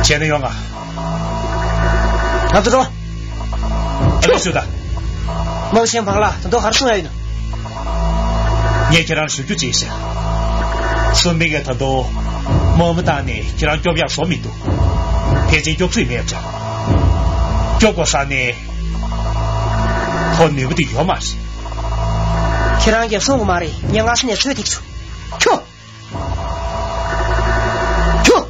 བྱས་ན་ཡོང་ང་། ང་ཚོ་འགྲོ། ཨ་ལོ་ཞུ་ད། དམག་ཆེན་བང་ལ་ད་དུང་ག་རེ་གསུང་ཡ་ཡིན་ནམ། ངས་ཁྱེད་རང་ཞུ་རྒྱུ་བྱས་ཤག་སུམ་པའི་གིས་ད་དུང་དམག་མི་བཏང་ནས་ཁྱེད་རང་སྐྱོབ་ཡག་བཟོ་མི་འདུག་ཕལ་ཆེར་སྐྱོབ་རྩིས་མེད་པ་འདྲ། སྐྱོབ་དགོས་ས་ནས་ཁོ་ནུས་པ་དེ་ཡོད་མ་རེད། ཁྱེད་རང་གིས་གསུང་གི་མ་རེད། ངས་སྔ་ས་ནས་ཚོད་ཐིག་བྱུང་། ཁྱོད། ཁྱོད།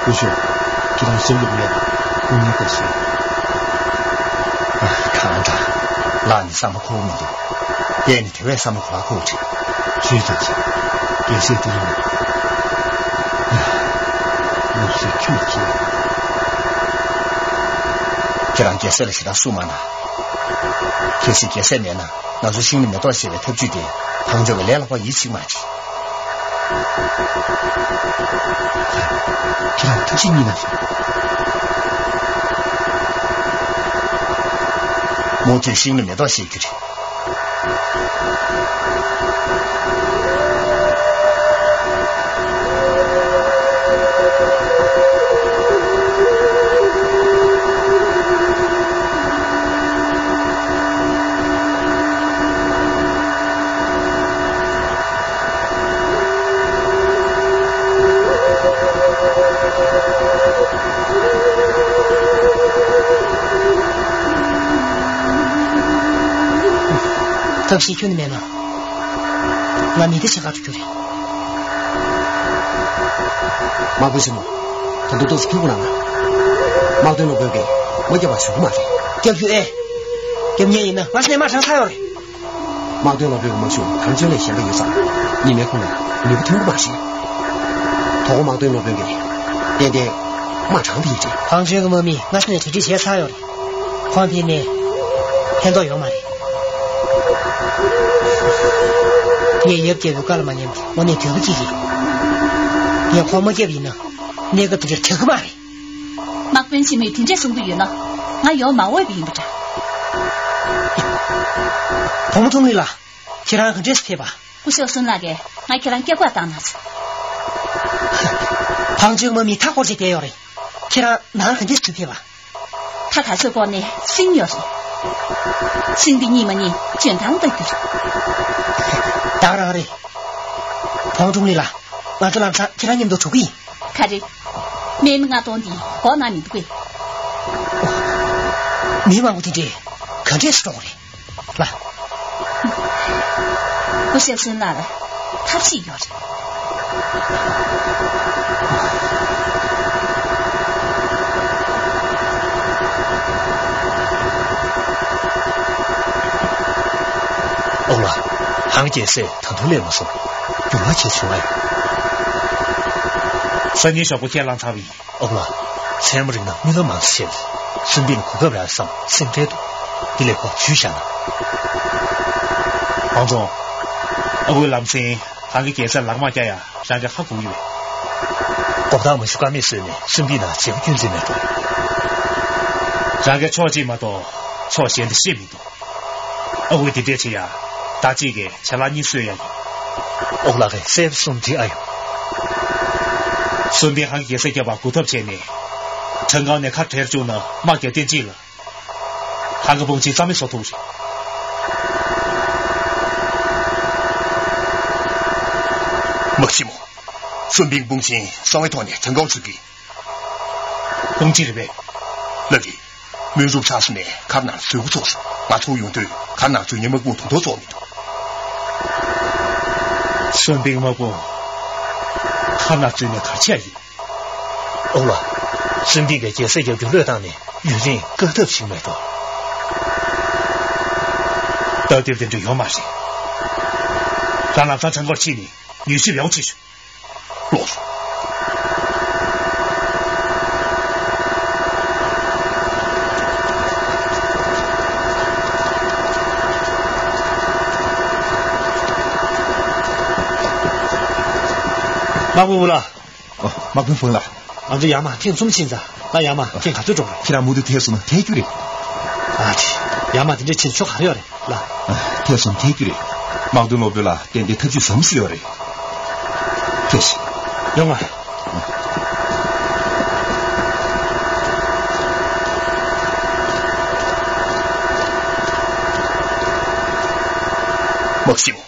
སྐུ་ཞབས། ཁྱེད་རང་སེམས་སྡུག་མེད་པ། སྐུ་ངལ་དགོས་སོང་། ཨ། གང་འདྲ། ལགས་ནི་བསམ་པ་འཁོར་མི་འདུག་པས་ནི་དེ་བས་བསམ་བློ་ག་ཁོག་ཅིག་ཇུས་ཙམ་ཞིག་རྒྱལ་སྲས་དེ་རིང་ལ་ཡོད་སྲིད་ཁྱོད་ཀྱིས། ཁྱེད་རང་རྒྱལ་སྲས་ལ་ཞེ་དྲག་བསུ་མ་གནང་། གལ་སྲིད་རྒྱལ་སྲས་མེད་ན་ང་ཚོ་ཤིང་ལ་མེ་ཏོག་བཞད་པའི་ཐབས་ཇུས་དེ་ཕངས་འཇོག་གི་ལས་ལྷག་པ་ཡིད་ཆེས་མ་བྱེད། ཁྱེད་རང་ཐུགས་རྗེ་གཉིས་གནང་སོང་། མུ་མཐུད་ཤིང་ལ་མེ་ཏོག་བཞད་རྒྱུ་རེད། ཐབས་ཤེས་ཁྱོན་ནས་མེད་ན། ང་མི་དེ་ཆེ་ཁ་ཐུག་རྒྱུ་རེད། དམག་དཔོན་ཆེན་མོ། ད་དུང་ཏོག་ཙམ་ཐུགས་ཁུར་གནང་ན། དམག་དོན་སློབ་དཔོན་གྱིས་དམག་རྒྱབ་པ་ཞུ་གི་མ་རེད། རྒྱབ་རྒྱུ་ཨེ། རྒྱབ་ཉན་ཡིན་ན་ང་སྣེ་མ་དྲངས་ཚར་ཡོད་རེད། དམག་དོན་སློབ་དཔོན་གྱི་དམག་ཤུགས་གངས་ཅན་ལས་ཞན་པ་ཡོད་ཙང་། ཉི་མའི་ཁོངས་ལ་ནུས་པ་ཐོན་གི་མ་རེད། དོ་དགོང་དམག་དོན་སློབ་དཔོན་གྱིས་ཏན་ཏན་དམག་དྲངས་པ་ཡིན་རེད། གངས་ཅན་གྱི་དམག་མིས་སྔ་ས་ནས་གྲ་སྒྲིག་བྱས་ཚར་ཡོད་རེད། ཁོང་ཕེབས་ནས་ཕན་ཐོགས་ཡོད་མ་རེད། ངས་ཡབ་རྒྱལ་པོའི་བཀའ་ལ་མ་ཉན་པར་དངོས་གནས་དོལ་པོ་སྐྱེས་ཀྱི། ངས་ཁོང་མ་བརྒྱབ་ཡིན་ན་གནས་སྐབས་དེ་འདྲར་གྲག་གི་མ་རེད། དམག་དཔོན་ཆེན་མོས་དེ་འདྲས་གསུང་གི་ཡོད་ན། ང་ཡོང་མ་འོས་པ་ཡིན་པ་འདྲ། བུ་མོ་ཐུང་ལི་ལགས། ཁྱེད་རང་ག་འདྲས་སེ་ཕེབས་པ། སྐུ་ཞབས་སུན་ལགས་ཀྱིས་ང་ཁྱེད་རང་སྐྱབས་བཀའ་བཏང་གནང་སོང་། གངས་ཅན་དམག་མིས་མཐའ་བསྐོར་བྱས་བསྡད་ཡོད་རེད། ཁྱེད་རང་ནང་ག་འདྲས་སེ་ཕེབས་པ། མཐའ་དར་ཚོའི་སྐོར་ནས་སྲིང་ཡོད་རེད། སྲིང་འདི་གཉིས་མ་གཉིས་འཇོན་ཐང་ལྟ་རྒྱུ་རེད། ད་ག་རང་རེད། བུ་མོ་ཐུང་ལི་ལགས། ང་ཚོ་ལམ་སང་ཁྱེད་རང་མཉམ་དུ་འགྲོ་གི་ཡིན། ག་རེ། སྨན་མི་ལྔ་སྟོང་འདི་འགོག་གནང་མི་འདུག་གས། མི་མང་པོ་དེ་འདྲས་ག་འདྲས་སུ་འགྲོ་དགོས་རེད། ལགས། སྐུ་ཞབས་སུན་ལགས་ལ་ཐབས་ཤེས་ཡོད་རེད། ཨོ་ལགས། ཧང་རྒྱལ་སྲས་ད་དུང་སླེབས་མ་སོང་། རྒྱུ་མ་བྱས་བྱུང་ཨ་ཡོད། སང་ཉིན་ཞོགས་པ་ཁས་བླངས་ཚར་བ་ཡིན། ཨོ་ལགས། མཚན་མོ་རིང་ན་རྨི་ལམ་མང་ཙམ་བྱས་རེད། སུན་པིན་གོ་སྐབས་རག་བསམ་སེམས་ཁྲལ་འདུག་འདི་ལས་ཁོ་ཚུར་བཞག་ན། ཝང་ཙུང་། ཨ་ཁུའི་ལམ་སེང་ཧང་གི་རྒྱལ་སྲས་ལག་དམར་བཀྱག་ཡ་རང་གིས་ཧ་གོ་གི་ཡོད། ལྐོག་ཐག་མ་ཞུ་ཀ་མེད་བཟོས་ནས་སུན་པིན་ནང་བྱེད་པོ་སྐྱོན་འཛིན་མེད་འགྲོ། རང་གི་ཕྱོགས་གཅིག་མ་གཏོགས་ཕྱོགས་གཞན་དུ་ཤེས་མི་འདུག་ཨ་ཁུ་འདི་འདྲས་བྱེད་ཡ། ཟླ་གཅིག་གི་ཆ་ལག་གཉིས་གསོལ་ཡ་ཡིན། ཨོ་ལགས་རེད། གསལ་པོ་གསུངས་བྲིས་ཨ་ཡོང་། སུན་པིན་ཧང་གི་རྒྱལ་སྲས་སྐྱོབ་པར་འགུག་ཐབས་བྱས་ནས། ཁྲང་ཀའོ་ནས་ཁ་བྲལ་བཅུག་ན་དམག་རྒྱབ་ཐེངས་གཅིག་ལ། ཧང་གི་དཔུང་ཆེན་རྩ་མེད་བཟོ་ཐུབ་རེད། དམག་ཆེན་མོ། སུན་པིན་དཔུང་ཆེན་གསང་བའི་ཐོག་ནས་ཁྲང་ཀའོ་ཚུད་ཀྱི། དཔུང་ཆེན་རེད་པས། ལགས་རེད། མུན་སྲུབ་ཆགས་སོང་ནས་མཁར་ནང་འཛུལ་འགོ་ཚུགས་སོང་། ང་ཚོ་ཡོང་དུས་མཁར་ནང་འཛུལ་མཁན་དམག་དཔུང་དོན་དག་རྫོགས་མི་འདུག་སུན་པིན་དམག་དཔུང་མཁར་ནང་འཛུལ་ནས་ག་རེ་བྱས་ཡིན། ཨོ་ལགས། སུན་པིན་གྱིས་རྒྱལ་སྲས་རྒྱབ་སྐྱོར་བློས་བཏང་ནས་ཡུན་རིང་བཀག་ཐབས་བྱེད་མེད་དོ། སྟབས་བདེ་པོ་དེ་འདྲ་ཡོད་མ་རེད། རང་ལམ་སང་ཁྲང་ཀའོར་ཕྱིན་ནས་མྱུལ་ཞིབ་ཡག་པོ་བྱེད་ཤོག་ལགས་སོ། དམག་དཔོན་ལགས། ཨོ། དམག་དཔོན་ཕུང་ལགས། ང་ཚོ་ཡར་མར་ཐེངས་གསུམ་ཕྱིན་ཙང་། ད་ཡར་མར་ཐེངས་ག་ཚོད་འགྲོ་རེད། ཁྱེད་རང་མུ་མཐུད་ཐེངས་གསུམ་ཐེག་རྒྱུ་རེད། ཨ་ཙི། ཡར་མར་དེ་འདྲ་ཕྱིན་ཆོ་ག་རེ་ཡོད་རེད། ལགས། ཨ། ཐེངས་གསུམ་ཐེག་རྒྱུ་རེད། དམག་དོན་སློབ་དཔོན་ལ་ཏན་ཏན་ཐབས་ཇུས་ཟམ་ཟིག་ཡོད་རེད། ཐེགས་ཤིག་ཡོང་ང་། དམག་སྤྱི་མོ།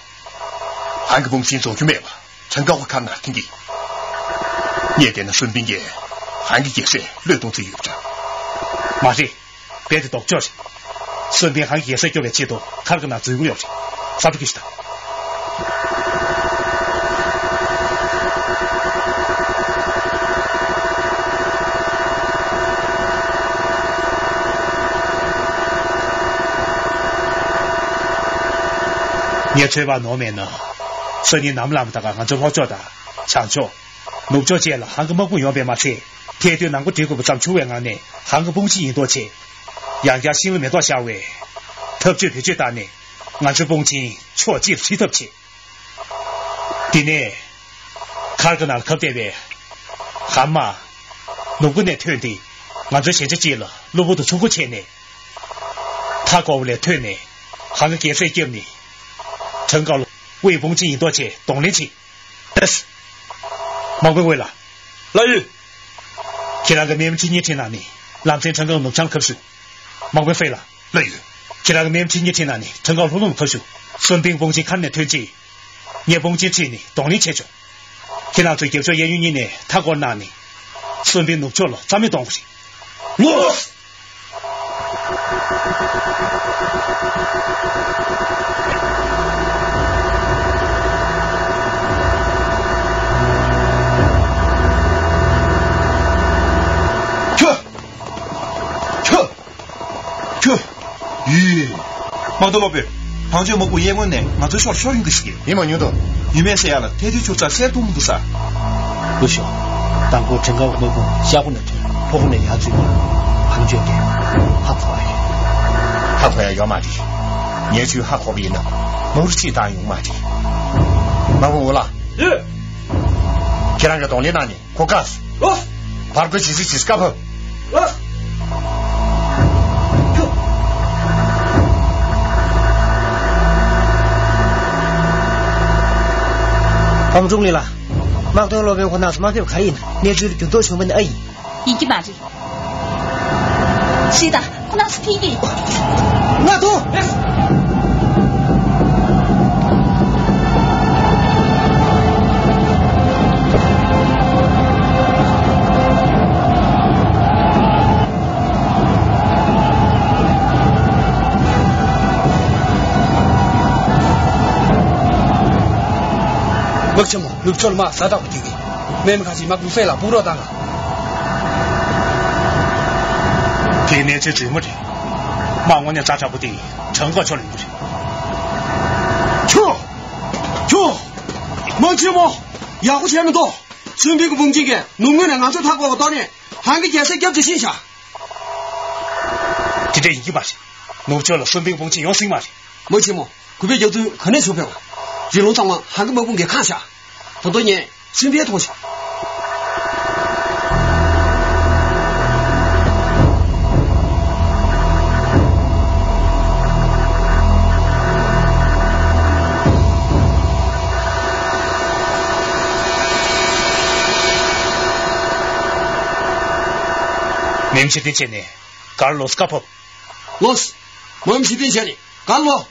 ཧང་གི་དཔུང་ཆེན་རྫོགས་རྒྱུ་མེད་པ་ཁྲང་ཀའོ་མཁར་ནང་འཐེན་གྱི། ངས་བལྟས་ན་སུན་པིན་གྱིས་ཧང་གི་རྒྱལ་སྲས་བློས་གཏོང་རྩིས་ཡོད་པ་འདྲ། མ་རེད། རྦད་དེ་ལྡོག་ཕྱོགས་རེད། སུན་པིན་ཧང་གི་རྒྱལ་སྲས་སྐྱོབ་པའི་ཆེད་དུ་མཁར་གྱི་ནང་འཛུལ་གྱི་ཡོད་རེད། ས་ཕྲུག་གིས་ཤི་ད། ངས་ཚོད་དཔག་ནོར་མེད་ན། སང་ཉིན་ནམ་ལངས་པ་དང་ང་ཚོའི་ལྷོ་ཕྱོགས་དང་བྱང་ཕྱོགས། ནུབ་ཕྱོགས་བཅས་ལ་ཧང་གི་དམག་དཔུང་ཡོང་བས་མ་ཚད། ཐལ་རྡུལ་ནང་ཁུག་འདྲེན་དགོས་པ་ཙམ་བྱུང་བའི་ངང་ནས་ཧང་གི་དཔུང་ཆེན་ཡིན་མདོག་བྱས། ཡང་བསྐྱར་ཤིང་ལ་མེ་ཏོག་ཤར་བའི་འཐབ་ཇུས་བེད་སྤྱོད་བཏང་ནས་ང་ཚོའི་དཔུང་ཆེན་ཕྱོགས་གཅིག་ཏུ་ཁྲིད་ཐབས་བྱེད། དེ་ནས་མཁར་གྱི་ནང་ལ་གབ་བསྡད་པའི་ཧ་མ་ནུབ་སྒོ་ནས་ཐོན་ཏེ་ང་ཚོའི་ཞན་ཆ་གཅིག་ལ་གློ་བུར་དུ་ཚུར་རྒོལ་བྱས་ནས། མཐའ་འཁོབ་ལས་ཐོན་ནས་ཧང་གི་རྒྱལ་སྲས་བསྐྱབས་ནས་ ཁྲིན་ཀའོ་ལོ་ཝེ་དཔུང་ཆེན་ཡིན་མདོག་བྱས་གདོང་ལེན་བྱེད། དམག་དཔོན་ཝེ་ལགས། ལགས་ཡོད། ཁྱེད་རང་གི་མི་མཆེད་གཉིས་ཁྲིད་གནང་ནས་ལམ་སེང་ཁྲིན་ཀའོ་ནུབ་བྱང་ཁ་བཞུགས། དམག་དཔོན་ཧྥེ་ལགས། ལགས་ཡོད། ཁྱེད་རང་གི་མི་མཆེད་གཉིས་ཁྲིད་གནང་ནས་ཁྲིན་ཀའོ་ལྷོ་ལུང་ཁ་བཞུགས། སུན་པིང་དཔུང་ཆེན་མཁར་ནས་ཐོན་རྗེས། ངས་དཔུང་ཆེན་ཁྲིད་ནས་གདོང་ལེན་བྱས་ཆོག་ཁྱེད་རང་ཚོས་རྒྱབ་ཕྱོགས་གཡས་གཡོན་གཉིས་ནས་མཐའ་སྐོར་གནང་ནས། སུན་པིང་ནུབ་ཕྱོགས་ལ་རྩ་མེད་གཏོང་དགོས་རེད། ལོས། ཁྱོད། ཁྱོད། ཁྱོད། ཡིས། དམག་དོན་སློབ་དཔོན། བང་ཅོན་དམག་དཔུང་གཡས་ངོས་ནས་ང་ཚོའི་ཕྱོགས་ཤོར་ཡོང་གི་ཞིག་ཡིན་མ་མྱོང་དོ། ཡིན་མེད་ཟེར་ཡ་ལ་ཐལ་རྡུལ་ཆུ་རྩ་གསེར་མཐོང་མི་འདུག་ས། ལོས་ཤོག་དང་པོ་ཁྲིན་ཀའོ་དམག་དཔུང་ཤར་སྒོ་ནས་ཐོན། ལྷོ་སྒོ་ནས་ཡར་འཛུལ་ནས་བང་ཅོན་གྱིས་ཧ་གོ་བ་ཡིན། ཧ་གོ་ཡ་ཡོད་མ་རེད། ངས་ཁྱོད་ཧ་གོ་བ་ཡིན་ན་མུར་ཕྱིར་བཏང་ཡོང་མ་རེད། དམག་དཔོན་ཝེ་ལགས། ཡོད། ཁྱེད་རང་གི་གདོང་ལེན་གནང་ནས། གོ་སྐབས། ལོས། བར་སྐོར་ཇི་སྲིད་ཇི་སྐབས་ཕབ། ལོས། ཁྱོད། ཧོང་ཀྲུང་ལི་ལགས། དམག་དོན་སློབ་དཔོན་ཁོ་ན་ཚོ་མ་ཕེབས་ག་རེ་ཡིན། གནས་ཚུལ་འགྱུར་ལྡོག་བྱུང་བ་ནི་ཨ་ཡིན། ཡིན་གྱི་མ་རེད། ཤི་ད། ཁོ་རང་ཚོ་ཕྱིན་གྱི། ང་དོ། དམག་ཆེན་མོ། ནུབ་ཕྱོགས་ལ་དམག་ཟ་དྲག་པོ་རྒྱུག་གི། མེམ་ཁ་ཅིག་དམག་དཔོན་ཧྥེ་ལ་ཕུག་རོགས་བཏང་ང་། དེའི་གནས་ཚུལ་རྫུན་མ་རེད། དམག་དངོས་གནས་ཛ་དྲག་པོ་དེ་ཁྲིན་ཀའོ་ཕྱོགས་ལ་ཡོང་གི་རེད། ཁྱོ། ཁྱོ། དམག་ཆེན་མོ། ཡག་པོ་བྱས་མི་འདུག་སུན་པིང་གི་དཔུང་ཆེན་གྱིས་ནུབ་ངོས་ནས་ང་ཚོའི་མཐའ་སྐོར་བ་གཏོར་ནས་ཧང་གི་རྒྱལ་སར་སྐྱབས་བཅོལ་ཕྱིན་བཞག་དེ་འདྲ་ཡིན་གྱི་མ་རེད། ནུབ་ཕྱོགས་ལ་སུན་པིང་དཔུང་ཆེན་ཡོང་སྲིད་མ་རེད། དམག་ཆེན་མོ། གུས་པས་རྒྱབ་མདུན་ག་ནས་བྱུང་བས། རི་ལུང་ཚང་མ་ཧང་གི་དམག་དཔུང་གིས་ཁེངས་བཞག་ད་དུང་ངས་སུན་པིང་མཐོང་ཞིང་། མེམ་ཕྱིར་འཐེན་བྱས་ནས་གར་ལོག་སྐབས་ཕབ། ལོས། མེམ་ཕྱིར་འཐེན་བྱས་ནས་གར་ལོག་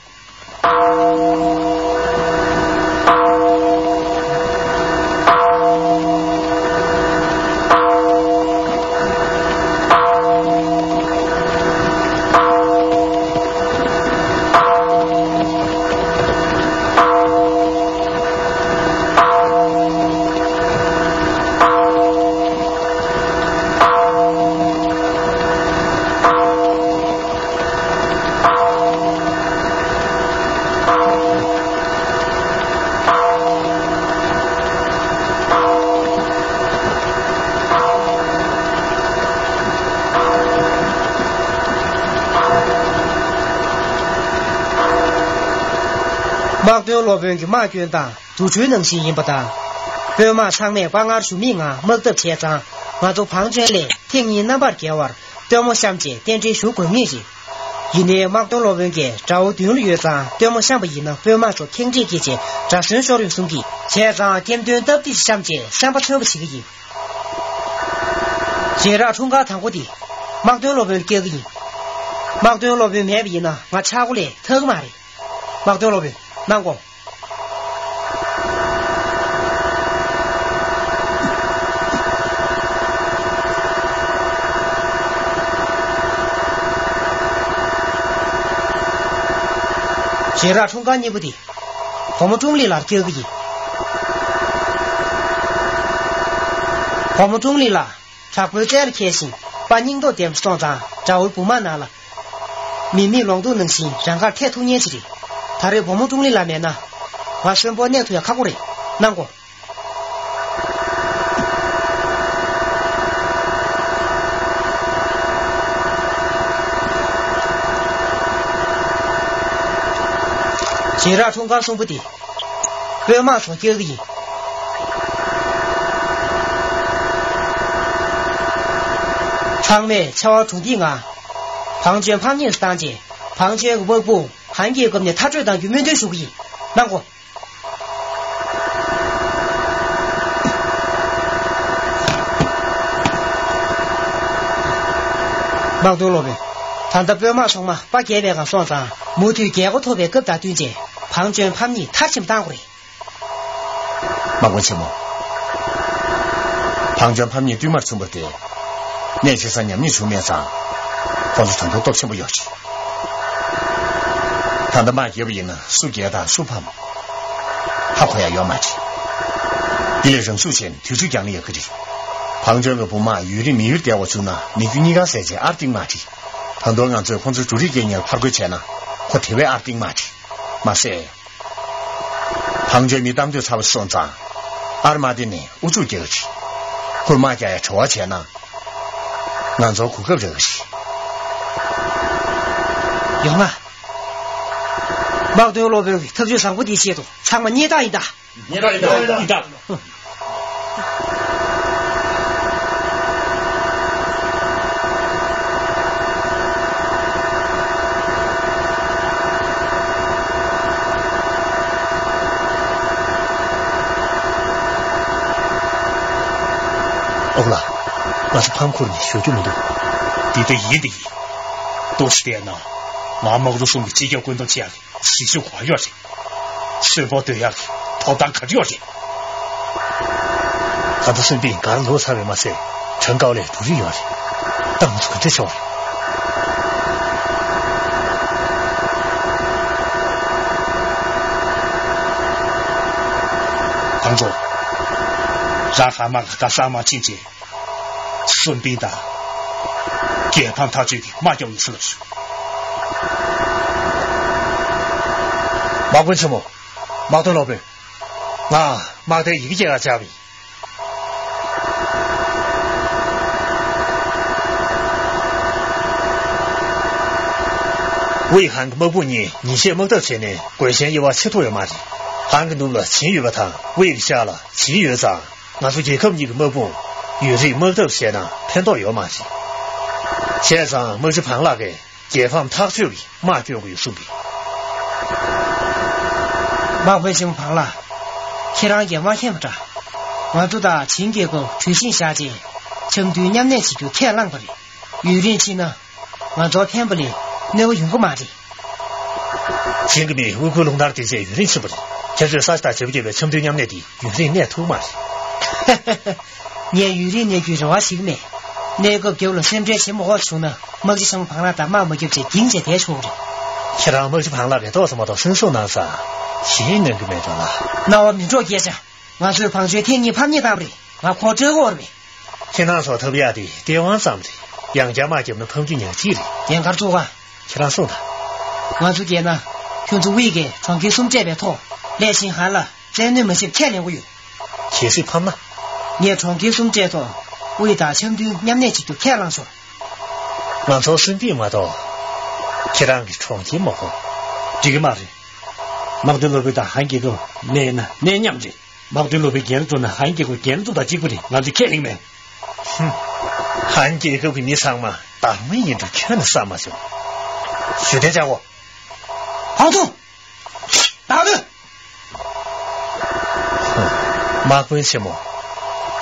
དམག་དོན་སློབ་དཔོན་གྱི་དམག་སྐྱོན་དང་དུག་སྦྲུལ་ནང་བཞིན་ཡིན་པ་དང་། དཔོན་དམག་ཚང་མས་དཔའ་ངར་ཞུམ་མེད་ངང་དམག་འཐབ་བྱས་ཙང་། ང་ཚོ་བང་ཅོན་ལས་ཐེངས་གཉིས་རྣམ་པར་རྒྱལ་བར་སྟོན་མོ་བཤམས་རྗེས་རྟེན་འབྲེལ་ཞུ་དགོས་ངེས་རེད། ཡིན་ནའི་དམག་དོན་སློབ་དཔོན་གྱིས་དགྲ་བོ་མདུན་ལ་ཡོད་ཙང་སྟོན་མོ་བཤམས་པ་ཡིན་ན་དཔོན་དམག་ཚོ་ཁེངས་དྲེགས་སྐྱེས་བྱས་དགྲ་ཟོན་ཤོར་ཡོང་གསུང་གི། བྱས་ཙང་སྐྱེམས་ཐོན་སྟབས་བདེ་བཤམས་རྗེས་བསམ་པ་འཚོལ་བ་བྱེད་ཀྱི་ཡིན། ཞེ་དྲག་འཁྲུངས་སྐར་དང་པོ་དེ་དམག་དོན་སློབ་དཔོན་ལ་སྐྱེལ་གྱི་ཡིན། དམག་དོན་སློབ་དཔོན་མེད་པ་ཡིན་ན་ང་ཆག་སྒོ་ལས་ཐར་གྱི་མ་རེད། དམག་དོན་སློབ་དཔོན་གནང་དགོས། ཞེ་དྲག་འཁྲུངས་སྐར་གཉིས་པོ་དེ་བུ་མོ་ཀྲུང་ལི་ལགས་ལ་སྐྱེལ་གྱི་ཡིན། བུ་མོ་ཀྲུང་ལི་ལགས་དྲག་པོའི་རྩལ་ལ་མཁས་ཤིང་དཔའ་སྙིང་སྟོབས་ལྡན་པ་སོང་ཙང་དགྲ་བོའི་དཔུང་དམག་ནང་ལ་མི་མེད་ལོང་དུག་ནང་བཞིན་རང་དགར་ཐེ་ཐུག་མཁན་ཞིག་རེད། ད་རེས་བུ་མོ་ཀྲུང་ལི་ལགས་མེད་ན་ང་གསོན་པོ་གནས་ཐུབ་ཡ་ཁག་པོ་རེད། གནང་དགོས། ཞེ་དྲག་འཁྲུངས་སྐར་གསུམ་པོ་དེ་དཔོན་དམག་ཚོ་སྐྱེལ་གྱི་ཡིན། ཚང་མས་ཆར་པ་གྲུ་འདེགས་ངང་བང་ཅོན་ཕམ་ཉེས་སུ་བཏང་རྗེས་བང་ཅོན་གྱི་དམག་དཔུང་ཧན་གྱིས་བཀབ་ནས་མཐར་སྐྲོད་གཏང་རྒྱུའི་སྨོན་འདུན་ཞུ་གི་ཡིན། གནང་གོ། དམག་དོན་སློབ་དཔོན། ད་ལྟ་དཔོན་དམག་ཚང་མ་དཔའ་རྒྱས་པའི་སྒང་སོང་ཙང་མུ་མཐུད་རྒྱལ་སྒོ་ཐོབ་པའི་སྐབས་དང་བསྟུན་བྱས་བང་ཅོན་ཕམ་གཉིས་མཐར་ཕྱིན་བཏང་དགོས་རེད། དམག་དཔོན་ཆེན་མོ། བང་ཅོན་ཕམ་གཉིས་བསྟུད་མར་ཚུན་པར་ཏེ། གནས་ཆེ་ས་ཉམས་ཉེས་བྱུང་མེད་ཙང་། ཁོང་ཚོ་ད་དུང་སྟོབས་ཆེན་པོ་ཡོད་ཅིང་། ད་ལྟ་དམག་རྒྱབ་པ་ཡིན་ན་སུ་རྒྱལ་དང་སུ་ཕམ། ཧ་གོ་ཡ་ཡོད་མ་རེད། དེ་ལས་རང་ཤུགས་ཆེན་དུས་ཚོད་འགྱངས་ན་ཡག་གི་རེད། བང་ཅོན་གྱི་བུ་དམག་ཡུན་རིང་མི་ཡུལ་བསྡད་པ་བྱུང་ན་མི་རྒྱུ་གཉིས་ཀ་ཟས་བྱས་ཨར་ཏིང་མ་རེད། ད་དུང་ང་ཚོས་ཁོང་ཚོའི་འབྲུ་རིགས་སྐྱེལ་མཁན་ཕར་རྒོལ་བྱས་ན་ཁོ་དེ་བས་ཨར་ཏིང་མ་རེད། མ་ཟད། བང་ཅོན་མི་གཏམ་འདོད་ཚ་བ་སོང་ཙང་། ཨར་མ་དེ་ནས་ཨུ་ཚུགས་རྒྱག་གི་རེད། ཁོས་དམག་རྒྱག་ཡ་བྲེལ་བ་བྱས་ན། ང་ཚོར་གོ་སྐབས་རག་གི་རེད། ཡོང་ང་། དམག་དོན་སློབ་དཔོན་གྱི་ཐབས་ཇུས་བཟང་པོ་འདིའི་ཆེད་དུ་ཚང་མ་སྙན་ཐག་ཡིན་ད། ཉེ་ར་ཡིན་ད། ཡིན་ད། ཨོ་ལ། ང་ཚོ་ཕམ་ཁུར་ནས་ཞོག་རྒྱུ་མི་འདུག་འདི་ལྟ་ཡིན་འདི་ཡིན། ཏོག་ཙམ་བལྟས་ན། ང་དམག་རུ་གསུམ་གྱི་སྤྱི་ཁྱབ་བཀོད་འདོམས་བྱེད་ཡག་གི་གཟི་བརྗིད་ག་ཡོད་རེད། གསོན་པོ་སྡོད་ཡག་གི་ཐོབ་ཐང་ག་རེ་ཡོད་རེད། ད་ལྟ་སུན་པིན་སྒར་ལོག་ཚར་བས་མ་ཟད། བྲང་ཀའོ་ལའི་འབྲུ་རིགས་ཡོད་རེད། ད་ང་ཚོ་ག་འདྲ་ཆོག་རེད། ཁོང་ཚོ། ར་ཧ་མ་ལ་ག་ས་མ་ཕྱིན་ཆད། སུན་པིན་དང་། རྒྱལ་ཕམ་ཐག་གཅོད་ཀྱི་དམག་རྒྱག་ཡོང་ཟེར་ལབ་སོང་། དམག་དཔོན་ཆེན་མོ། དམག་དོན་སློབ་དཔོན། ང་དམག་སྡེའི་ཡི་གེ་སྐྱེལ་གར་བཅར་བ་ཡིན། ཝེ་ཧན་གྱི་དམག་དཔུང་གཉིས་ཉིན་ཤས་དམག་འཐབ་བྱས་ནས་རྒོལ་ཞེན་དབྱེ་བ་ཕྱེ་ཐུབ་ཡོད་མ་རེད། ཧན་གྱི་ནུབ་ལ་ཆིན་ཡོད་པ་དང་ཝེ་གི་ཤར་ལ་ཇིན་ཡོད་ཙང་། ང་ཚོ་རྒྱལ་ཁབ་གཉིས་ཀྱི་དམག་དཔུང་ཡུན་རིང་དམག་འཐབ་བྱས་ན་ཕན་ཐོགས་ཡོད་མ་རེད། བྱས་ཙང་དམག་སྤྱི་བང་ལགས་ཀྱིས་རྒྱལ་ཕམ་ཐག་གཅོད་ཀྱིས་དམག་སྐྱོང་དགོས་གསུངས་པས། དམག་དཔོན་ཆེན་མོ་བང་ལགས། ཁྱེད་རང་གིས་མ་མཁྱེན་པ་འདྲ། ང་ཚོ་དང་ཇིན་རྒྱལ་ཁབ་གྲོས་གཞི་བཞག་རྗེས་འཆམ་མཐུན་མཉམ་གནས་བྱེད་རྒྱུ་ཁས་བླངས་པ་རེད། ཡུན་རིང་ཕྱིན་ན། ང་ཚོར་ཕན་པ་ལས་གནོད་པ་ཡོང་གི་མ་རེད། ཇིན་གྱི་མིས་དབུས་ཁུལ་རླུང་ལྟར་བདེ་ཆེན་ཡུན་རིང་ཕྱིན་པ་རེད། ཁྱེད་ཚོས་ས་ཆ་དང་བྱེད་པོ་བརྒྱབ་པའི་འཆམ་མཐུན་མཉམ་གནས་འདི་ཡུན་རིང་གནས་ཐུབ་མ་རེད། ངས་ཡུན་རིང་གནས་རྒྱུའི་རེ་བ་ཞིག་མེད། གནས་སྐབས་རྒྱབ་ལ་སེམས་ཁྲལ་བྱེད་མ་དགོས་བྱུང་ན་དམག་སྤྱི་ཆེན་མོ་བང་ལགས་དང་དམག་མ་རྒྱབ་བྱས་འགྱིང་བྱས་བསྡད་ཆོག་གི་རེད། ཁྱེད་རང་དམག་སྤྱི་བང་ལགས་ཀྱིས་ཏོག་ཙམ་མ་གཏོགས་སེམས་གསོ་གནང་ས་ཞེ་གནང་གི་མེད་འགྲོ་ལ། རྣ་བ་མི་འགྲོ་སྐད་ཆ། ང་ཚོས་བང་ཅོན་ཐེངས་གཉིས་ཕམ་ཉེས་བཏང་བ་རེད། ང་ཁོ་སྤྲོད་དགོས་རེད་པས། ཁྱེད་རང་ཚོ་ཐོབ་ཡག་དེ་སྟེས་དབང་ཙམ་རེད། ཡང་བསྐྱར་དམག་བརྒྱབ་ན་ཕམ་རྒྱུ་ཉག་གཅིག་རེད། ཡང་བསྐྱར་བཙུགས་ག་ཁྱེད་རང་གསུངས་དང་། ང་ཚོ་རྒྱལ་ན། ཁྱོད་ཚོ་དབུས་ཀྱིས་གྲོང་ཁྱེར་གསུམ་སྤྲད་པའི་ཐོག་ལས་ཤིང་ཧན་ལ་བཙན་གནོན་མ་བྱེད་ཁས་ལེན་གྱི་ཡོད། གལ་སྲིད་ཕམ་ན། ངས་གྲོང་ཁྱེར་གསུམ་སྤྲད་ཐོག་དབུས་དང་འཆམ་མཐུན་མཉམ་གནས་བྱེད་རྒྱུ་ཁས་བླངས་ཤོག་ང་ཚོ་སུན་པིན་མ་གཏོགས། ཁྱེད་རང་གི་གྲོང་ཁྱེར་མ་གོ། འགྲིག་གི་མ་རེད། དམག་དོན་སློབ་དཔོན་དང་ཧན་རྒྱལ་ཁབ་གནས་ན་གནས་མཉམ་རེད། དམག་དོན་སློབ་དཔོན་རྒྱལ་ལ་བཙུགས་ན་ཧན་རྒྱལ་ཁབ་རྒྱལ་ལ་བཙུགས་དང་གཅིག་པ་རེད། ང་ཚོས་ཁས་ལེན་མེད། ཧུམ། ཧན་རྒྱལ་ཁབ་ཀྱི་མི་ཚང་མ་བདག་མེད་ཡིན་འགྲོ་ཁྱོན་ནས་བསམ་མ་བྱུང་། ཞུ་གཏན་བཅག་གོ། ཧོང་ཐུང་། བདག་ལུས། དམག་དཔོན་ཆེན་མོ།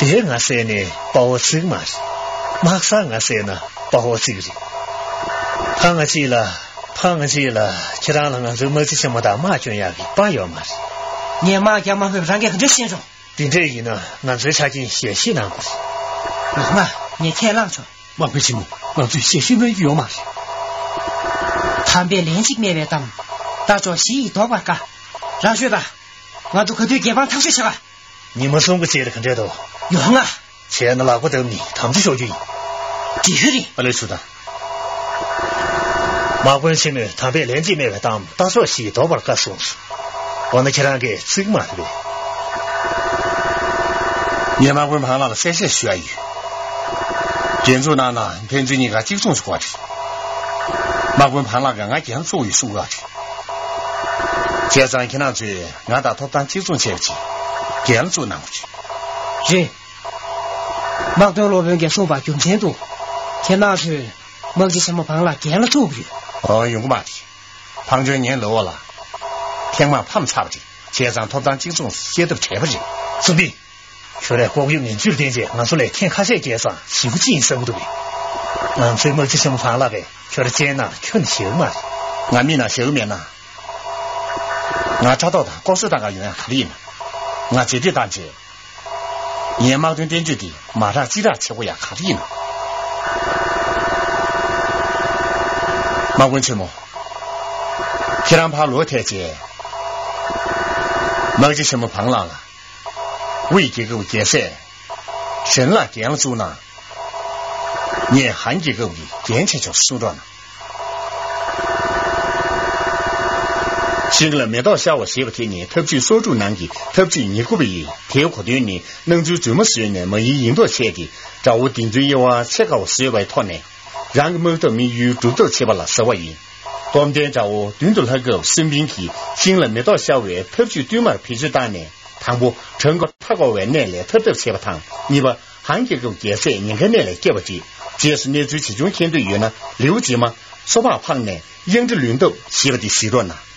དེ་ང་བསད་ནས་དཔའ་བོ་གཅིག་མ་རེད། དམག་ས་ང་བསད་ན་དཔའ་བོ་གཅིག་རེད། ཕ་ང་གཅིག་ལ། ཕ་ང་གཅིག་ལ་ཁྱེད་རང་ལ་ང་ཚོའི་དམག་སྤྱི་ཆེན་མོ་དང་དམག་སྐྱོང་ཡག་གི་དཔའ་ཡོད་མ་རེད། ངས་དམག་རྒྱག་མ་ཕོད་པ་རང་གིས་ག་འདྲ་ཤེས་བྱུང་། དེ་འདྲས་ཡིན་ན་ང་ཚོའི་ཆ་རྐྱེན་ཞལ་བཞེས་གནང་དགོས་རེད། ལགས་ང་། ངས་ཁས་བླངས་ཆོག་དམག་དཔོན་ཆེན་མོ། ང་ཚོས་ཞལ་བཞེས་གནང་རྒྱུ་ཡོད་མ་རེད། དམ་པས་ལན་གཅིག་སྨྲས་པའི་གཏམ། རྟ་མཆོག་བཞི་ཡིས་བཟློག་པར་དཀའ། རང་ཤོད་དང་། ང་ཚོ་ག་དུས་རྒྱལ་འབངས་ཐག་གཅོད་བྱེད་ག་ཉི་མ་གསུམ་གྱི་རྗེས་ལ་ག་འདྲས་འདུག་ཡོང་ང་། བྱས་ན་ལག་པ་བརྡབས་ནས་དམ་བཅའ་ཤོར་རྒྱུ་ཡིན། འགྲིག་གི་རེད། ཨ་ལས་ཚུལ་དང་། དམག་དཔོན་ཆེན་མོས་དམ་པས་ལན་གཅིག་སྨྲས་པའི་གཏམ་རྟ་མཆོག་བཞི་ཡིས་བཟློག་པར་དཀའ་གསུངས་སོ། འོ་ན་ཁྱེད་རང་གིས་གཅིག་མ་རེད་པས། ངས་དམག་དཔོན་བང་ལགས་ལ་གསལ་བཤད་ཞུ་ཡ་ཡོད། འགྲན་འཛུགས་ནང་ན་ཕན་ཚུན་གཉིས་ཀ་གཅིག་མཚུངས་སུ་དགོས་རེད། དམག་དཔོན་བང་ལགས་ཀྱིས་ང་རྒྱལ་ལ་བཙུགས་ཡོད་གསུང་གི་རེད། བྱས་ཙང་ཁྱེད་རང་ཚོས་ང་དང་ཐོབ་ཐང་གཅིག་མཚུངས་བྱས་པ་ཅིག་རྒྱལ་ལ་བཙུགས་གནང་དགོས་རེད། རེད། དམག་དོན་སློབ་དཔོན་གྱིས་གསུངས་པ་རྒྱུ་མཚན་དུ། ཁྱེད་རྣམ་ཚོས་དམག་སྤྱི་ཆེན་མོ་བང་ལགས་རྒྱལ་ལ་བཙུགས་ཡོད། ཨོ་ཡོང་གི་མ་རེད། བང་ཅོན་ངའི་ལོ་བ་ལ། ཐེངས་མ་ཕམ་ཚར་བ་རེད། བྱས་ཙང་ཐོབ་ཐང་གཅིག་མཚུངས་བཤད་ཐབས་བྲལ་བ་རེད། བསམ་འཕེལ། ཁྱོད་རས་ལྐོག་གཡོ་ངན་ཇུས་བསྟན་རྗེས་ང་ཚོ་ལས་ཁྱེད་ཁ་ཤས་བརྒྱལ་ཙང་ཞེ་པོ་ཅིག་ཡིན་བསམ་གྱི་འདུག་གས། ང་ཚོའི་དམག་སྤྱི་ཤམ་བུ་ཕང་ལགས་ཀྱིས་ཁྱོད་ར་བཙལ་ན་ཁྱོན་ནས་ཞེད་གི་མ་རེད། ང་མིན་ན་ཞེད་གི་མེད་ན། ང་ཕྲག་དོག་དང་ལྐོག་གསོད་བཏང་ག་ཡོང་ཡ་ག་རེ་ཡིན་ན། ང་རྗེས་འདེད་བཏང་རྗེས། ངའི་དམག་དོན་བསྟན་བཅོས་འདི་མ་རག་ཅི་རག་བྱེད་དགོས་ཡ་ག་རེ་ཡིན་ན། དམག་དཔོན་ཆེན་མོ། ཁྱེད་རང་ཕར་ལོག་ཐལ་རྗེས། དམག་སྤྱི་ཆེན་མོ་བང་ལགས་ལ། དབུས་རྒྱལ་ཁབ་རྒྱལ་སྲས། ཧྲེན་ལགས་འགན་ལ་བཙུགས་ན། ངས་ཧན་རྒྱལ་ཁབ་ཀྱི་འགན་ཆེ་ཆུང་གསུང་རོགས་གནང་། ཤིང་ལ་མེ་ཏོག་ཤར་བ་ཞེས་པ་དེ་ནི་ཐབས་ཇུས་སོར་དྲུག་ནང་གི་ཐབས་ཇུས་ཉེར་དགུ་པ་ཡིན། དེའི་གོ་དོན་ནི་སྣང་ཚུལ་རྫུན་མ་བཟོས་ནས་མ་ཡིན་ཡིན་མདོག་བྱས་ཏེ་དགྲ་བོ་འདི་ཚོའི་དབྱེ་བ་ཕྱེད་ཀ་བ་བཟོས་པའི་ཐོག་ནས། རང་གི་དམག་འཐབ་དམིགས་ཡུལ་སྒྲུབ་ཐབས་བྱེད་པ་ལ་ཟེར་བ་ཡིན། སྟོབས་ལྡན་དགྲ་བོ་མདུན་དུ་ལྷག་སྐབས་སུན་པིན་གྱིས་ཤིང་ལ་མེ་ཏོག་ཤར་བའི་ཐབས་ཇུས་བསྟུད་མར་བེད་སྤྱོད་བཏང་ནས། དང་པོ། བྲང་ཁོག་མཐའ་བསྐོར་བའི་གནས་ལས་ཐར་ཐབས་བྱེད་པ་དང་། གཉིས་པ། ཧན་རྒྱལ་ཁབ་རྒྱལ་སྲས་ཉེན་ཁའི་གནས་ལས་སྐྱོབ་པ་བྱེད། རྗེས་སུ་གནས་ཚུལ་ཇི་བྱུང་མཁྱེན་འདོད་ཡོད་ན། ལེའུ་རྗེས་མ། སོ་ཕག་ཕངས་ནས་གཡང་ཁྲི་ལོན་ཐབས་ཞེས་པ་དེ་གཟིགས་རོགས་གནང་།